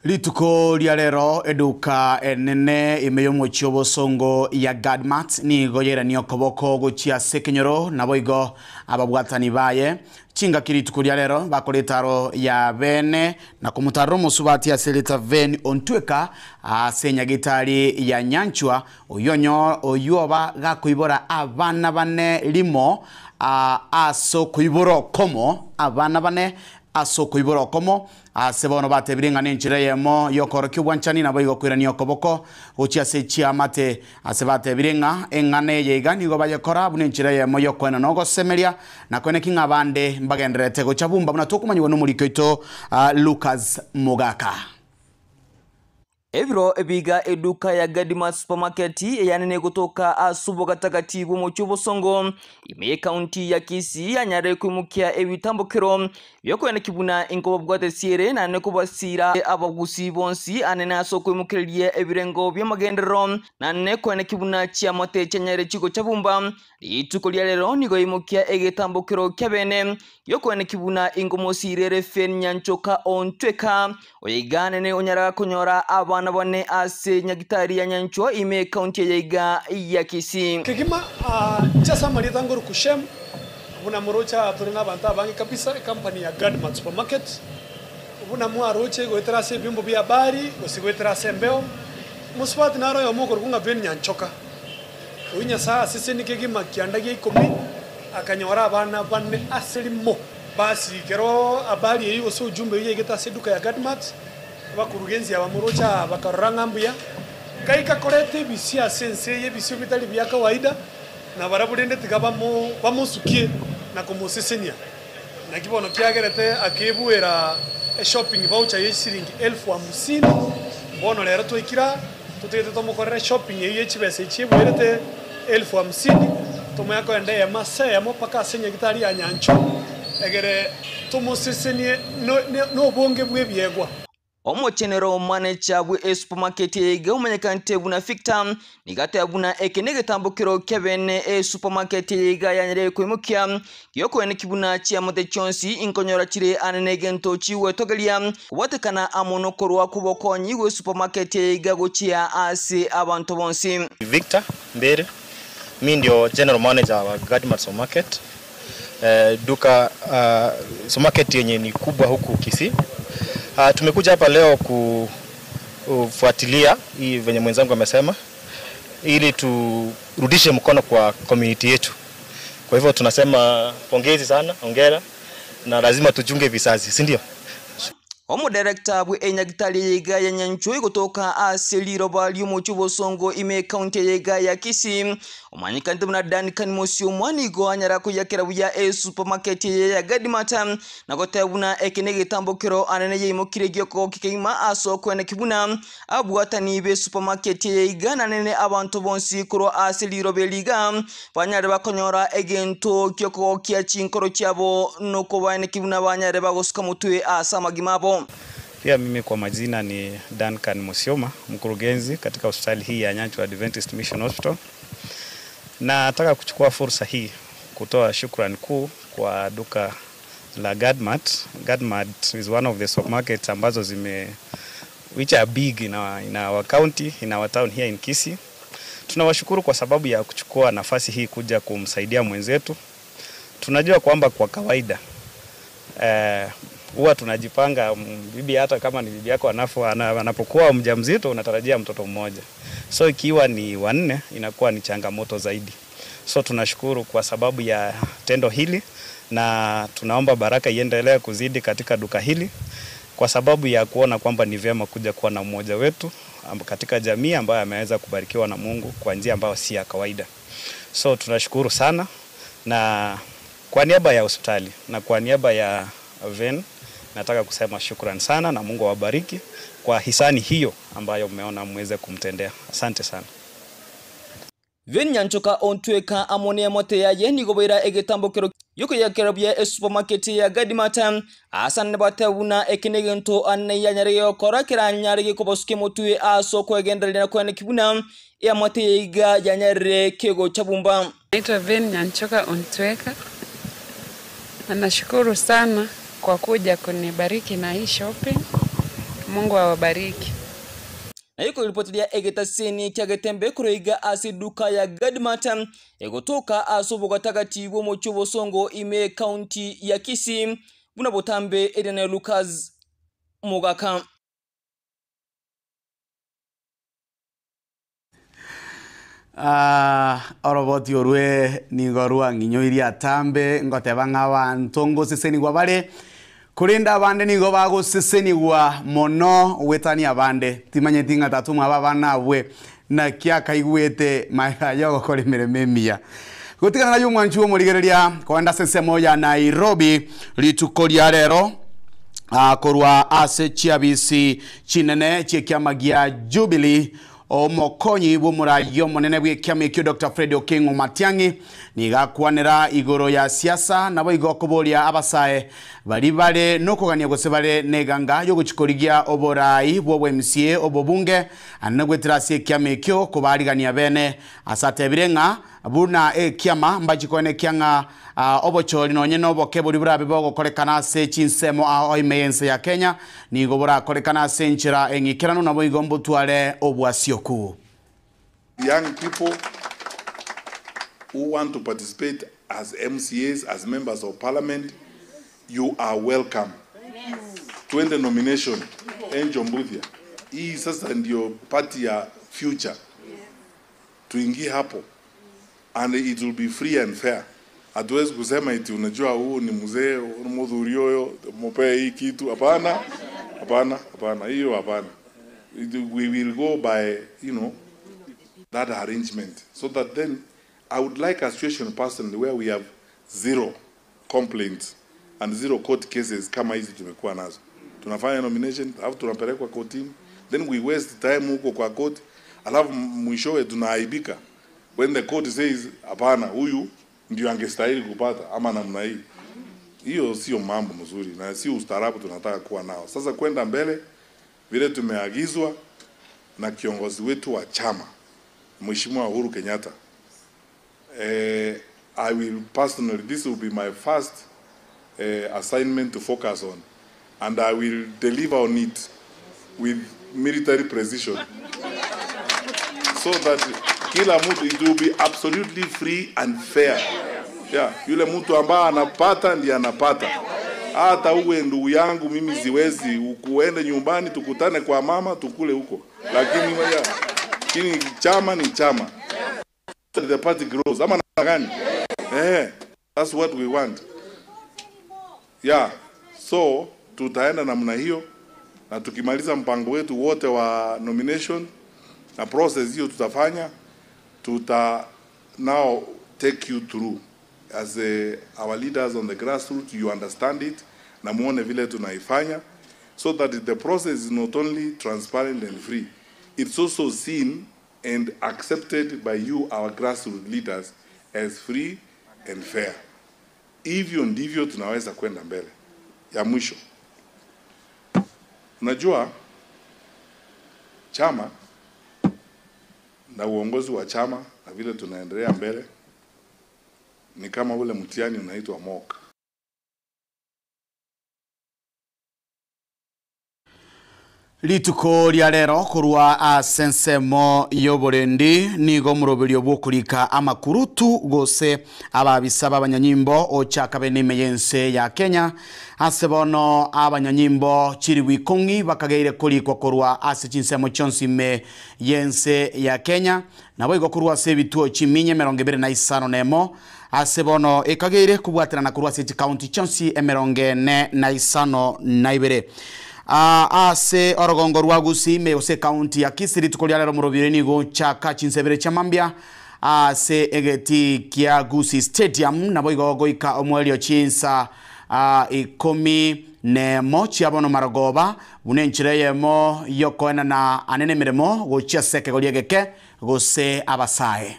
Speaker 4: Rituko ria rero eduka enene ime y'omochie obosongo ya Gadmart nigo yairania okoboko gochia ase ekenyoro naboigo ababwatani baye. Chingaki rituko ria rero bakora etaro ya bene na komotarera omosubati ase erieta Ven Ontweka ase enyagitari ya Nyanchwa oyio onyo oyio oba gakoibora abana bane rimo ase okoibora okomo abana bane. Ase okoibora okomo, aase bono batebire ng'a nenchera eyemo y'okoorokia obwanchani naboigo koirania okoboko gochia ase chiamate. Ase batebire ng'a eng'ana eye iga nigo bayekora buna enchera eyemo y'okoenana ogosemeria, na koeneki ng'a abande mbagendererete gocha bumba buna tokomanyigwa nomoriki oito Lucas Mogaka.
Speaker 9: Ebiro ebiga eduka ya Gadima Supermarket eyanene egotoka ase obogatagati bw'omochie obosongo ime y'ekaunti ya Kisii yanyare koimokia ebitambokero biokoeneki buna inkobabwate ere naende kobasiira abagusii bonsi anene ase okoimokereria ebirengo bi'amagenderero naende koeneki buna chiamate chianyare chigocha bumba Rituko ria rero nigo yaimokia egetambokero ki'abeene gi'okoeneki buna inkomosiirere Fen Nyanchoka Ontweka, oyo nene onyaraga konyora abana bane ase Nyagitari ya Nyanchwa ime ekaunti eye iga ya Kisii.
Speaker 11: Kegima inche ase amarieta ngoruku Shem, buna moroche aa tore nabanto abange kabisa, ecompany ya Gadmart Supermarket, buna mwaroche goetera ase ebiombo bia habari gose goetera ase embeo, mosubati naro oyomo okorokwa ng'a Ben Nyanchoka. Oyio Nyasae asesenie kegima kianda gia ikomi, akanyora abana bane ase rimo. Basi ekero habari eyio gose ujumbe oyio yaigete ase eduka ya Gadmart, abakurugenzi aba moroche aa bakarora ng'a mbuya, gaika koreta ebisio ase ense eye, ebisio bitari bia kawaida, na barabwo rende tiga bamo bamosukie na komosesenia. Naki bono kiagerete akebuera eshopping voucher ye chisiringi elfu hamsini, bono rero twaikire aa, totagete tomokorere eshopping eyio ye chibesa echi ebuerete elfu hamsini, tomoe akoenda eyemo ase eyemo mpaka ase enyagitari ya Nyanchwa, egere tomosesenie nobonge bw'ebiegwa.
Speaker 9: Omochenero manecha bwe esupermarket eye iga omanyekanete buna Victor nigo ateba buna eke negetambokero kiabene esupermarket eye iga yanyarire koimokia giokoeneki buna chiamate chionsi inkonyora chire ane negento chigwetogeria kobwatekana amo nokorwa kwobokonyi gwe supermarket eye iga gochia ase abanto bonsi.
Speaker 12: Victor Mbere, mi ndio general manager wa Gadmart Supermarket. Duka supermarket yenye ni kubwa huku Kisii. Tumekuja hapa leo kufuatilia hii venye mwenzangu amesema ili turudishe mkono kwa community yetu. Kwa hivyo tunasema pongezi sana, hongera na lazima tuchunge vizazi, si ndio?
Speaker 9: Omodirector bwe enyagitari eye iga ya Nyanchwa gotoka ase riroba ri'omochie obosongo ime ekaunti eye iga ya Kisii omanyekanete buna Duncan Mosiomwa nigo anyara koyakera buya esupermarket eye ya Gadmart na goteba buna eke negetambokero anene yaimokire giokogokia kegima ase okoeneki buna abwatani be supermarket eye iga nanene abanto bonsi korwa ase riroba eri iga banyare bakonyora egento giokogokia chinkoro chiabo nokobaeneki buna banyare bagosuka motwe ase amagima abo.
Speaker 13: Pia mimi kwa majina ni Duncan Musioma, mkurugenzi katika hospitali hii ya Nyanchwa Adventist Mission Hospital. Nataka kuchukua fursa hii kutoa shukrani kuu kwa duka la Gadmart. Gadmart is one of the supermarkets ambazo zime which are big in our county, in our town here in Kisii. Tunawashukuru kwa sababu ya kuchukua nafasi hii kuja kumsaidia mwenzetu. Tunajua kwamba kwa kawaida huwa tunajipanga, bibi hata kama ni bibi yako anapokuwa mjamzito unatarajia mtoto mmoja. So ikiwa ni wanne inakuwa ni changamoto zaidi. So tunashukuru kwa sababu ya tendo hili na tunaomba baraka iendelee kuzidi katika duka hili kwa sababu ya kuona kwamba ni vyema kuja kuwa na mmoja wetu katika jamii ambayo ameweza kubarikiwa na Mungu kwa njia ambayo si ya kawaida. So tunashukuru sana, na kwa niaba ya hospitali na kwa niaba ya Ven nataka kusema shukrani sana na Mungu awabariki kwa hisani hiyo ambayo mmeona mweze kumtendea. Asante sana.
Speaker 9: Ven Nyanchoka ontweka amone yamote yaye nigo boira egetambokero yokoyakera buya esupermarket ya Gadmart asane batebuna eke negento ane yanyare yokora keranyare gekobosuke motwe ase okwegendereria kweneki buna eamate yaiga yanyarire kegocha bumba.
Speaker 25: Naitwa Ven Nyanchoka Ontweka. Na nashukuru sana kwa kuja kunibariki na hii shopping. Mungu awabariki.
Speaker 9: Na yuko ripotilia egetaseni kia getembe kuroiga ase duka ya Gadmart egotoka ase obogatagati bw'omochie obosongo ime county ya Kisii buna botambe Edena Lucas Mugaka.
Speaker 4: Ah, oroboti orwe nigo rwang'inyoirie atambe ngoteba ng'a abanto ngosesenigwa bare. Korende abande nigo bagosesenigwa mono goetania abande. Timanyeti ng'a tata omwabo abana abwe naki akaigwete magega y'ogokora emeremo emiya. Gotigana naye omwanchi bw'omorigereria kogenda ase ensemo ya Nairobi rituko ria rero korwa ase chiabisi chinene chi'ekiama gia Jubilee Omokonyi bw'omoraia omonene bw'ekiama ekio Doctor Fred Okengo Matiang'i nigo akwanera igoro ya siasa naboigo okoboria abasae baria bare nokogania gose bare neganga yogochia korigia oborai bw'obo-MCA obobunge ande goetera ase ekiama ekio kobarigania bene ase atebire ng'a buna ekiama mbachie koenekia ng'a obochori nonye noboke boria borabe bogokorekana ase chinsemo ao ime y'ense ya Kenya nigo borakorekane ase enchera eng'ikeranu naboigo mbotware obwasioku.
Speaker 5: Young people who want to participate as MCAs, as members of parliament, you are welcome. Twende nomination, Angel Mbuthia. Hii sasa ndio party ya future. Tuingie hapo and it will be free and fair. Hatuwezi kusema eti unajua huu ni mzee, mudhuri huyo, mupee hii kitu. Hapana, hapana, hapana, hiyo hapana. We will go by, that arrangement so that then I would like a situation personally where we have zero complaints and zero court cases kama hizi tumekuwa nazo. Tunafanya nomination, alafu tunapelekwa kotini, then we waste time huko kwa court, alafu mwishowe tunaaibika when the court says hapana, huyu ndio angestahili kupata ama namna hii. Hiyo sio mambo mzuri na sio ustaarabu tunataka kuwa nao. Sasa kwenda mbele vile tumeagizwa na kiongozi wetu wa chama Mheshimiwa Uhuru Kenyatta. I will personally, this will be my first assignment to focus on, and I will deliver on it with military precision so that kila mtu, it will be absolutely free and fair. Yeah, yule mtu ambaye anapata ndiye anapata. Hata uwe ndugu yangu mimi siwezi, ukuende nyumbani tukutane kwa mama tukule huko, lakini lakini chama ni chama. The party grows. Ama namna gani? That's what we want. Yeah. So tutaenda namna hiyo na tukimaliza mpango wetu wote wa nomination na process hiyo tutafanya, tuta now take you through as our leaders on the grassroots, you understand it na muone vile tunaifanya so that the process is not only transparent and free, it's also seen and accepted by you, our grassroots leaders, as free and fair. Hivyo ndivyo tunaweza kwenda mbele. Ya mwisho, unajua chama na uongozi wa chama na vile tunaendelea mbele ni kama ule mtihani unaitwa mock.
Speaker 4: Rituko ria rero korwa ase ensemo y'oborendi nigo omoruberio bw'okorika amakurutu gose ababisa b'abanyanyimbo ochaka bene ime y'ense ya Kenya ase bono abanyanyimbo chiribu ikong'i bakageire korikwa korwa ase chinsemo chionsi ime y'ense ya Kenya nabo igo korwa ase ebituo chiminye 25 ase bono ekageire kobwaterana korwa ase chikaunti chionsi 42. Ase orogongo rwa Gusii ime gose kaunti ya Kisii rituko ria rero morobire nigo chaka chinsebere chia ase egeti kia Gusii Stadium nabo igo goika omwerio chinsa 11 chiabono marogoba buna enchera eyemo yokoenana anene emeremo gochia ase ekegori egeke gose abasae.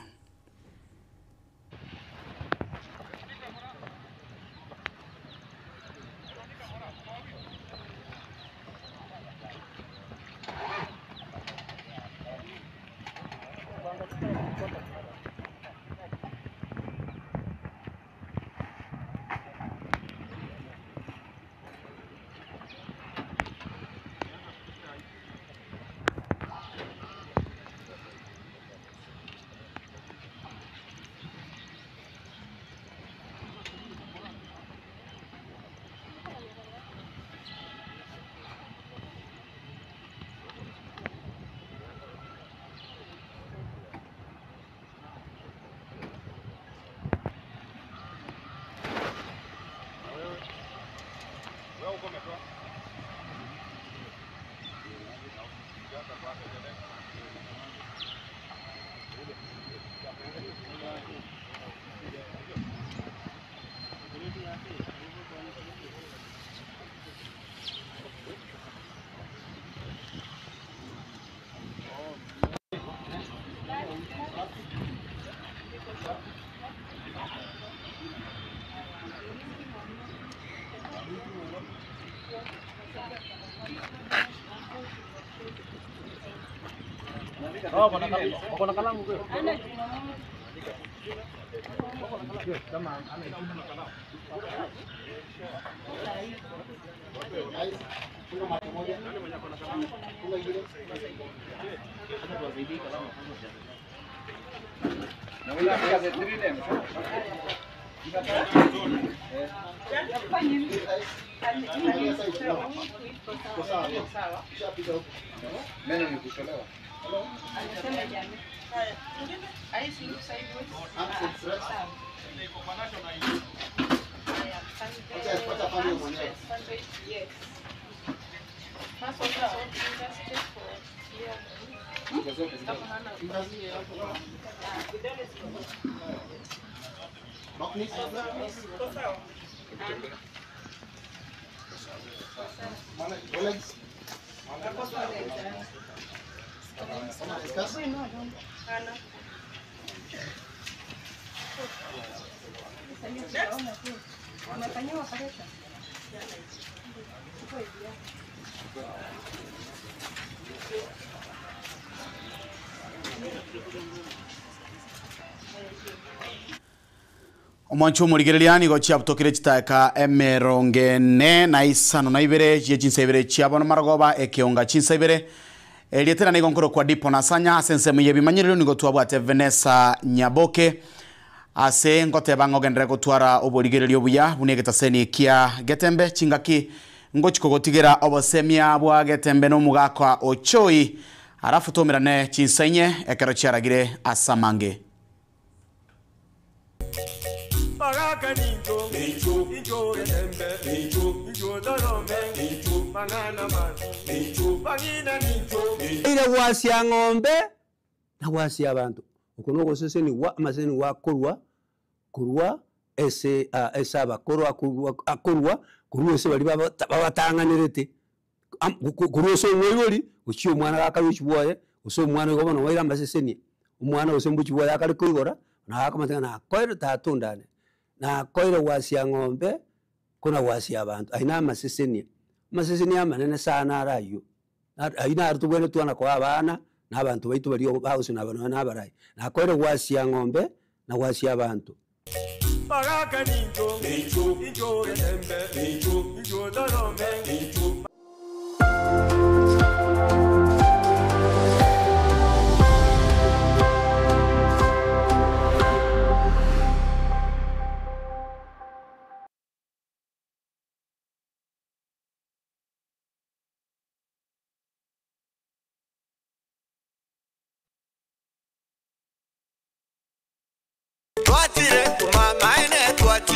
Speaker 14: Meno ni kutolewa.
Speaker 4: Omwancho omorigereria nigo chiabutokire chitaka emerongo ene na isano na ibere chie chinsa ibere chiabo marogoba ekeonga chinsa ibere erietera nigo nkoro kwa Dipo Nasanya ase ensemo ya ebimanyerero nigo twabwate Vanessa Nyaboke ase ngoteba ng'ogenderera gotwara oborigererio buya buna egetaseni kia Getembe chingaki ngochiko gotigera obosemia bwa Getembe na omogaka Ochoi alafu tomerane chinsa inye ekero chiaragire ase amange.
Speaker 16: Ire gwasia ng'ombe na gwasia abanto. Oko na ogoseseniwa amaseseni akorwa korwa ase ase abakoro akorwa akorwa korwa ase baria babatang'anerete korwa ase omoibori gochia omwana gakare gochia bwoye, gose omwana igo bono oire amaseseni, omwana gose mbochi bwoye akare koigora, na akomotebia nakoeire tata ondane, nakoeire gwasia ng'ombe, kona gwasia abanto, aywo na amasesenia. Amasesenia amanene sana ara aywo, aywo naro tobwenerete twana koa abana, na abanto baito baria bagosina aba nonye na abarai. Nakoeire gwasia ng'ombe, na gwasia abanto.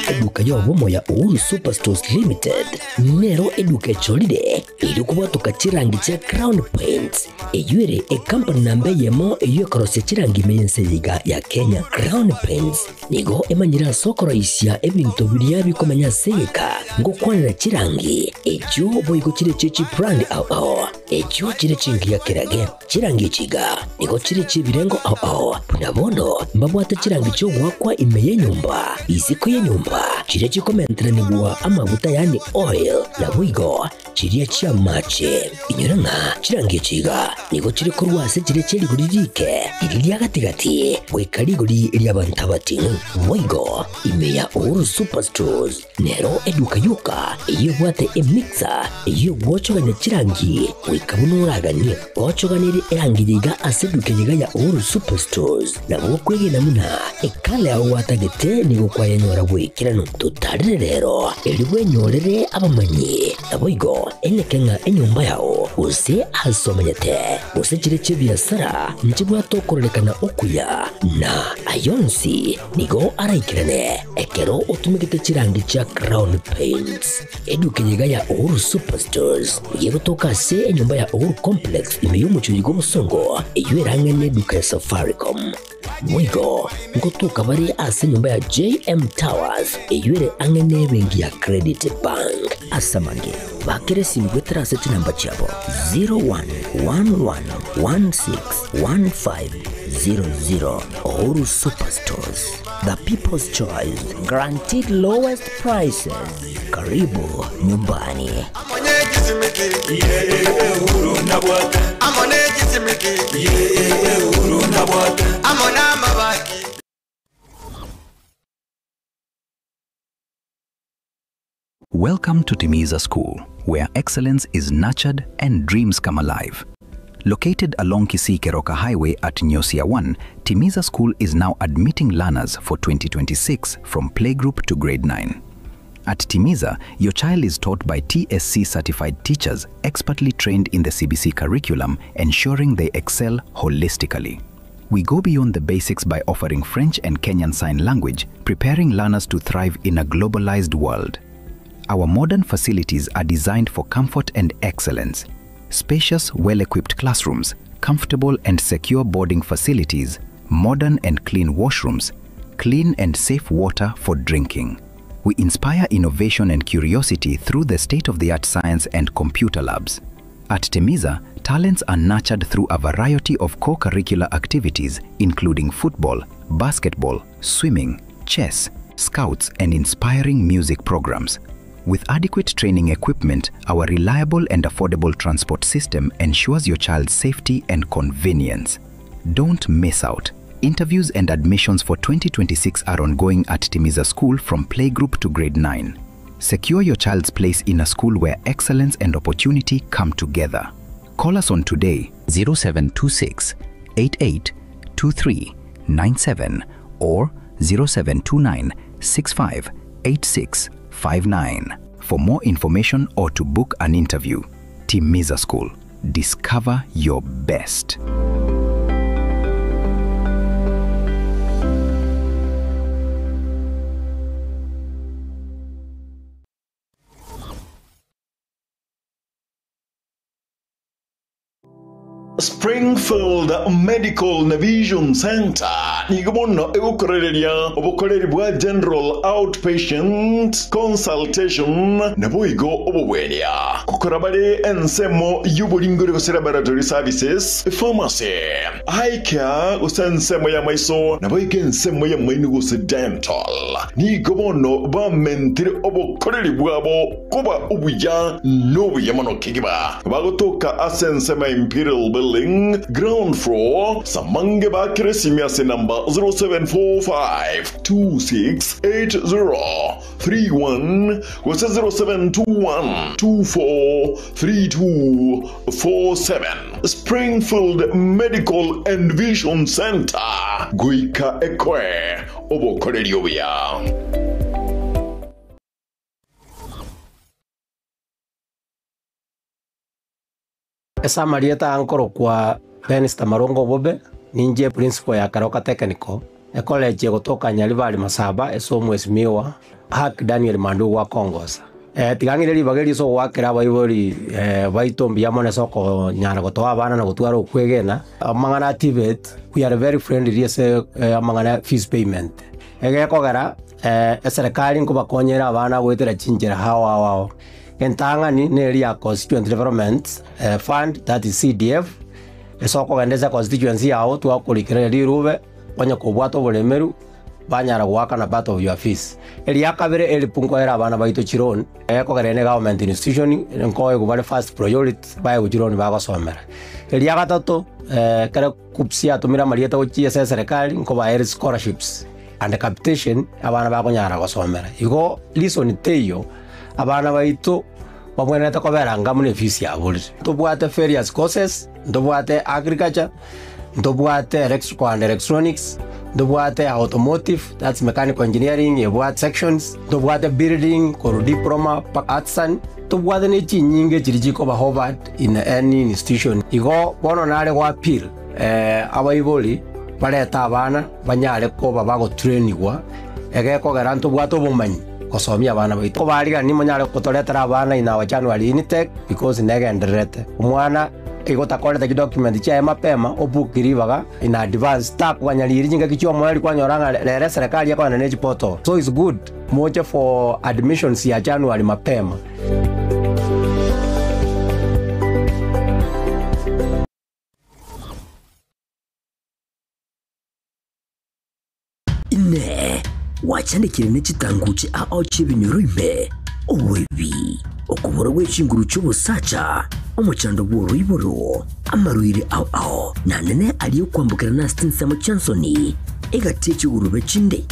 Speaker 1: Eduka y'obomo ya Uhuru Superstores Limited nero eduka echorire eri kobwatoka chirangi chia Crown Paints eywo ere ecompany namba eyemo eywo ekorosia chirangi ime y'ense eyeiga ya Kenya. Crown Paints nigo emanyire ase okoroisia ebinto biria bikomenya ase egeka ngokwanera chirangi echio boigo chire chie chibrand ao ao echio chire chingiya kerage. Chirangi echi iga nigo chire chi'ebirengo ao ao buna bono mbabwate chirangi chi'ogoakwa ime y'enyomba, isiko y'enyomba, chiria chikomenteranigwa amaguta yaani oil, naboigo chiria chi'amache. Inyora ng'a chirangi echi iga nigo chire korwa ase chiria chie rigori rike riria ria gati-gati goika rigori ri'abanto abating'u. Boigo ime ya Uhuru Superstores Nero eduka yoka eyio ebwate emixer eyio egwochogania chirangi goika buna oraganie. Ochoganerie erangi yaiga ase eduka eyeiga ya Uhuru Superstores nabo okwegena buna ekala yao gwatagete nigo kwayenyora goikeranu. Totarere rero erio bwenyorere abamanyi naboigo eneke ng'a enyomba yao gose ase omanyete gose chire chi'ebiasara nchibwate okororekana okuya na ayonsi nigo araikerane Ekero otumegete chirangi chia Crown Paints, eduka eyeiga ya Uhuru Superstores nigo egotoka ase enyomba ya Uhuru Complex ime y'omochie oyiga obosongo, eyio erang'e neduka ya Safaricom. Boigo ngotoka bare ase enyomba ya JM Towers eyio ere ang'e nebenki ya Credit Bank. Ase amange, bakera esimi goetera ase chinamba chiabo 0111161500. Uhuru Superstores. The people's choice, guaranteed lowest prices. Karibu nyumbani.
Speaker 17: chisimiti Uhuru nabwate amo ne chisimiti Uhuru nabwate amo n'amabati.
Speaker 18: Welcome to Timiza School, where excellence is nurtured and dreams come alive. Located along Kisii Keroka Highway at Nyosia 1, Timiza School is now admitting learners for 2026 from playgroup to grade 9. At Timiza, your child is taught by TSC certified teachers expertly trained in the CBC curriculum, ensuring they excel holistically. We go beyond the basics by offering French and Kenyan Sign Language, preparing learners to thrive in a globalized world. Our modern facilities are designed for comfort and excellence. Spacious, well equipped classrooms, comfortable and secure boarding facilities, modern and clean washrooms, clean and safe water for drinking. We inspire innovation and curiosity through the state of the art science and computer labs. At Temiza, talents are nurtured through a variety of co curricular activities, including football, basketball, swimming, chess, scouts, and inspiring music programs. With adequate training equipment, our reliable and affordable transport system ensures your child's safety and convenience. Don't miss out. Interviews and admissions for 2026 are ongoing at Timiza School from playgroup to grade 9. Secure your child's place in a school where excellence and opportunity come together. Call us on today 0726 88 23 97 or 0729 65 86 59 for more information or to book an interview. Timiza School. Discover your best.
Speaker 19: Springfield Medical na Vision Center nigo mono egokorereria obokoreri bwa General Outpatient Consultation naboigo obobwenia. Gokora bare ensemo y'oboringori gose laboratory services, pharmacy, eye care gose ensemo y'amaiso naboigo ensemo y'amaino gose dental. Nigo bono bamentire obokoreri bwabo koba obuya nobuya mono kegima. Bagotoka ase ensemo ya Imperial Building, ground floor, Samange bakire esimi ase namba 0745 2680 31 gose 0721 24 3247 Springfield Medical and Vision Center goika ekoe obokoreri obuya.
Speaker 2: Ase amarieta aya nkorokwa Benster Marongo Obobe, ninche principal ya Keroka Technical, ecollege egotoka Nyaribari Masaba ase omwesimiwa Hack Daniel Mandugu akongosa. Tiga ng'ire ribaga eri ase ogoakera abaibori baito mbuya mono ase okonyara gotoa abana na gotwara okwegena, amang'ana a TVET, we are very friendly ase amang'ana ya fees payment. Egekogera eserekari nkobakonyera abana goetera chinchera ao ao ao. Entang'ani neri ya Constituent Development Fund, that is CDF, ase okogenda ase econstituency yago twakorikereria rirube, onye kobwate oboremeru, banyara goakana part of your fees. Eria kabere help nkoera abana baito chiloan, ekogera ere government institution, nkoegwa bare first priority, baegwe chiloan bagosomera. Eria gatato, ekero KUCCPS yatomire amarieta gochia ase eserekari, nkobaere scholarships and capitation, abana bakonyara gosomera. Igo reason teiyo, abana baito babwenerete kobera anga buna efees yaborire. Ntobwate various courses, ntobwate agriculture, ntobwate electrical and electronics, ntobwate automotive, that's mechanical engineering, ebwate sections, ntobwate building, korwa diploma mpaka artisan, ntobwate ne chinyinge chiria chikoba hovered in any institution. Igo bono nare go appeal abaibori barete abana banyare koba bagotrainigwa egekogera ntobwate obomanyi gosomia abana baito. Kobarigani monyare gotoretera abana in our January intake because negendererete. Omwana igo otakorete chidocument chiaye mapema obook ribaga in advance takoganya riria chingaki chia omoerio kwanyora ng'a rero eserekari ekogenda ne chiportal. So it's good moche for admissions ya January mapema.
Speaker 1: Inee! Gwachandekire ne chitanguche ao chi'ebinyoro ime? Oboibi! Okobora gwe chinguru chi'obosacha, omochando bw'oroiboro, amarwaire ao ao, na nene aria okwambokerana ase chinsemo chi'ensoni, egati ye chigurube chinde.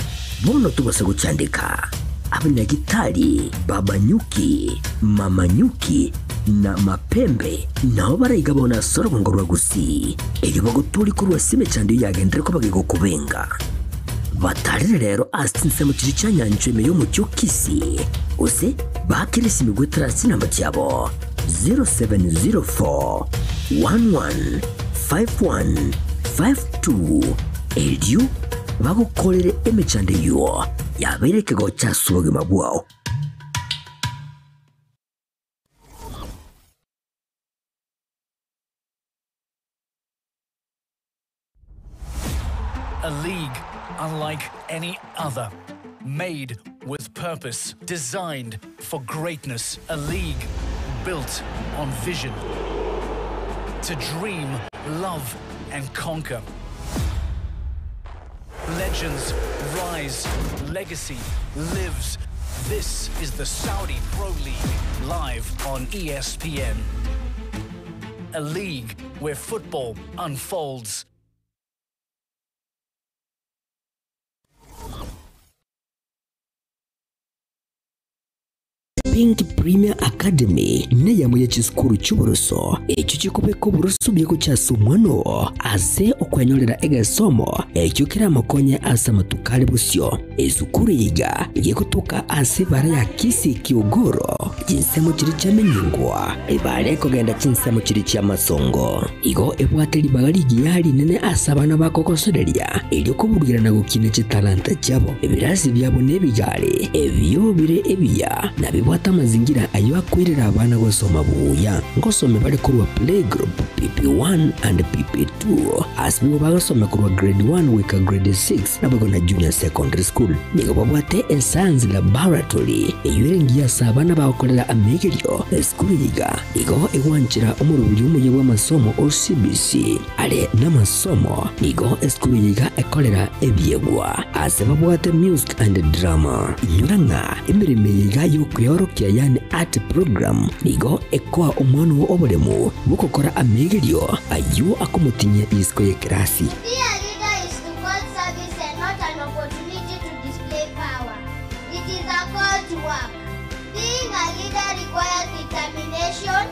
Speaker 1: Bono tobasa gochandeka. Abanyagitari, Baba Nyuki, Mama Nyuki, na Mapembe nao baraiga bono ase orogongo rwa Gusii, erio bagotoorie korwa ase emechando eyio yagenderere koba gegokobenga. Batarire rero ase chinsemo chiria chia nyanchwa ime y'omochie o Kisii, gose baakere esimi goetera ase chinamba chiabo 0704 11 51 52, erio bagokorere emechando eyio yabeire ekegocha ase obogima bwao.
Speaker 8: A league unlike any other. Made with purpose, designed for greatness. A league built on vision. To dream, love, and conquer. Legends rise, legacy lives. This is the Saudi Pro League, live on ESPN. A league where football unfolds.
Speaker 1: Pink Premier Academy neyamo ye chisukuru chi'oboroso echio chikobeka oboroso buya gochia ase omwana oo ase okwenyorera egesomo ekio keramokonye ase amatuko are bosio. Esukuru eye iga gegotoka ase ebara ya Kisii Kiogoro, chinsemo chiria chiamenyingwa ebara ekogenda chinsemo chiria chi'amasongo. Igo ebwate ribaga rigiya rinene ase abana bakogosoreria erio koburugera na gokina chitalanta chiabo. Ebirasi biabo nebigari ebio bire ebiya na bibwate amazingira ayio akoirera abana gosoma buya. Ngosome bare korwa playgroup, PP1 and PP2 ase nigo bagosoma korwa grade 1 goika grade 6 naboigo na junior secondary school. Nigo babwate escience laboratory eyio ere engiya ase abana bagokorera amegerio. Esukuru eye iga igo egwanchera omoroberi omuya bw'amasomo o CBC are namasomo. Nigo esukuru eye iga ekorera ebiegwa ase babwate music and drama. Inyora ng'a emeremo eye iga y'okweorokia yaani art program nigo ekoa omwana oo oboremu bw'ogokora amegerio ayio akomotinyia isiko y'ekerasi.
Speaker 20: To be a leader is to call service and not an opportunity to display power. It is a call to work. Being a leader requires determination,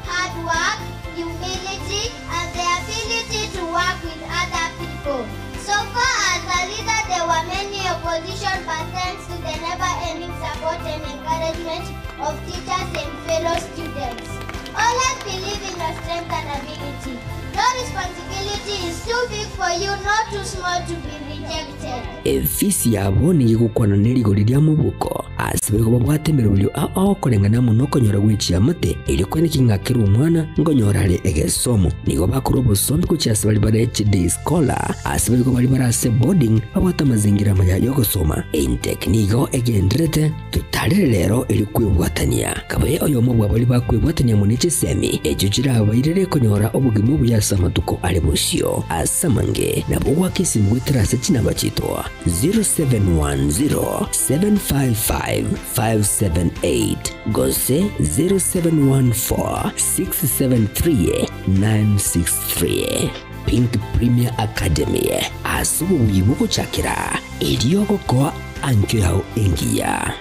Speaker 20: hard work, humility, and the ability to work with other people. So far as a leader, there were many opposition, but thanks to the never-ending support and encouragement of teachers and fellow students. Always believe in your strength and ability. No responsibility is too big for you, nor too small to be rejected.
Speaker 1: Efisi yabo nigo egokwana ne rigori ria mobuko, ase boigo babwate emeroberio ao ao koreng'ana amo nokonyora gwe chiamate, erio kweneki ng'a kera omwana nkonyora are egesomo. Nigo bakorwa obosombi gochia ase baria bare chiday scholar, ase boigo baria bare ase boarding babwate amazingira amaya yogosoma. Intake nigo egendererete totarere rero erio kwebwatania. Kabe oyomo bwa baria bakwebwatania amo ne chisemi echio chirabairere konyora obogima obuya ase amatuko are bosio. Ase amange nabo goaka esimi goetera ase chinamba chiaito 0710 755 578 gose 0714 673 963. Pink Premier Academy ase obobuya bogochakera erio ogokoa ankio yao engiya.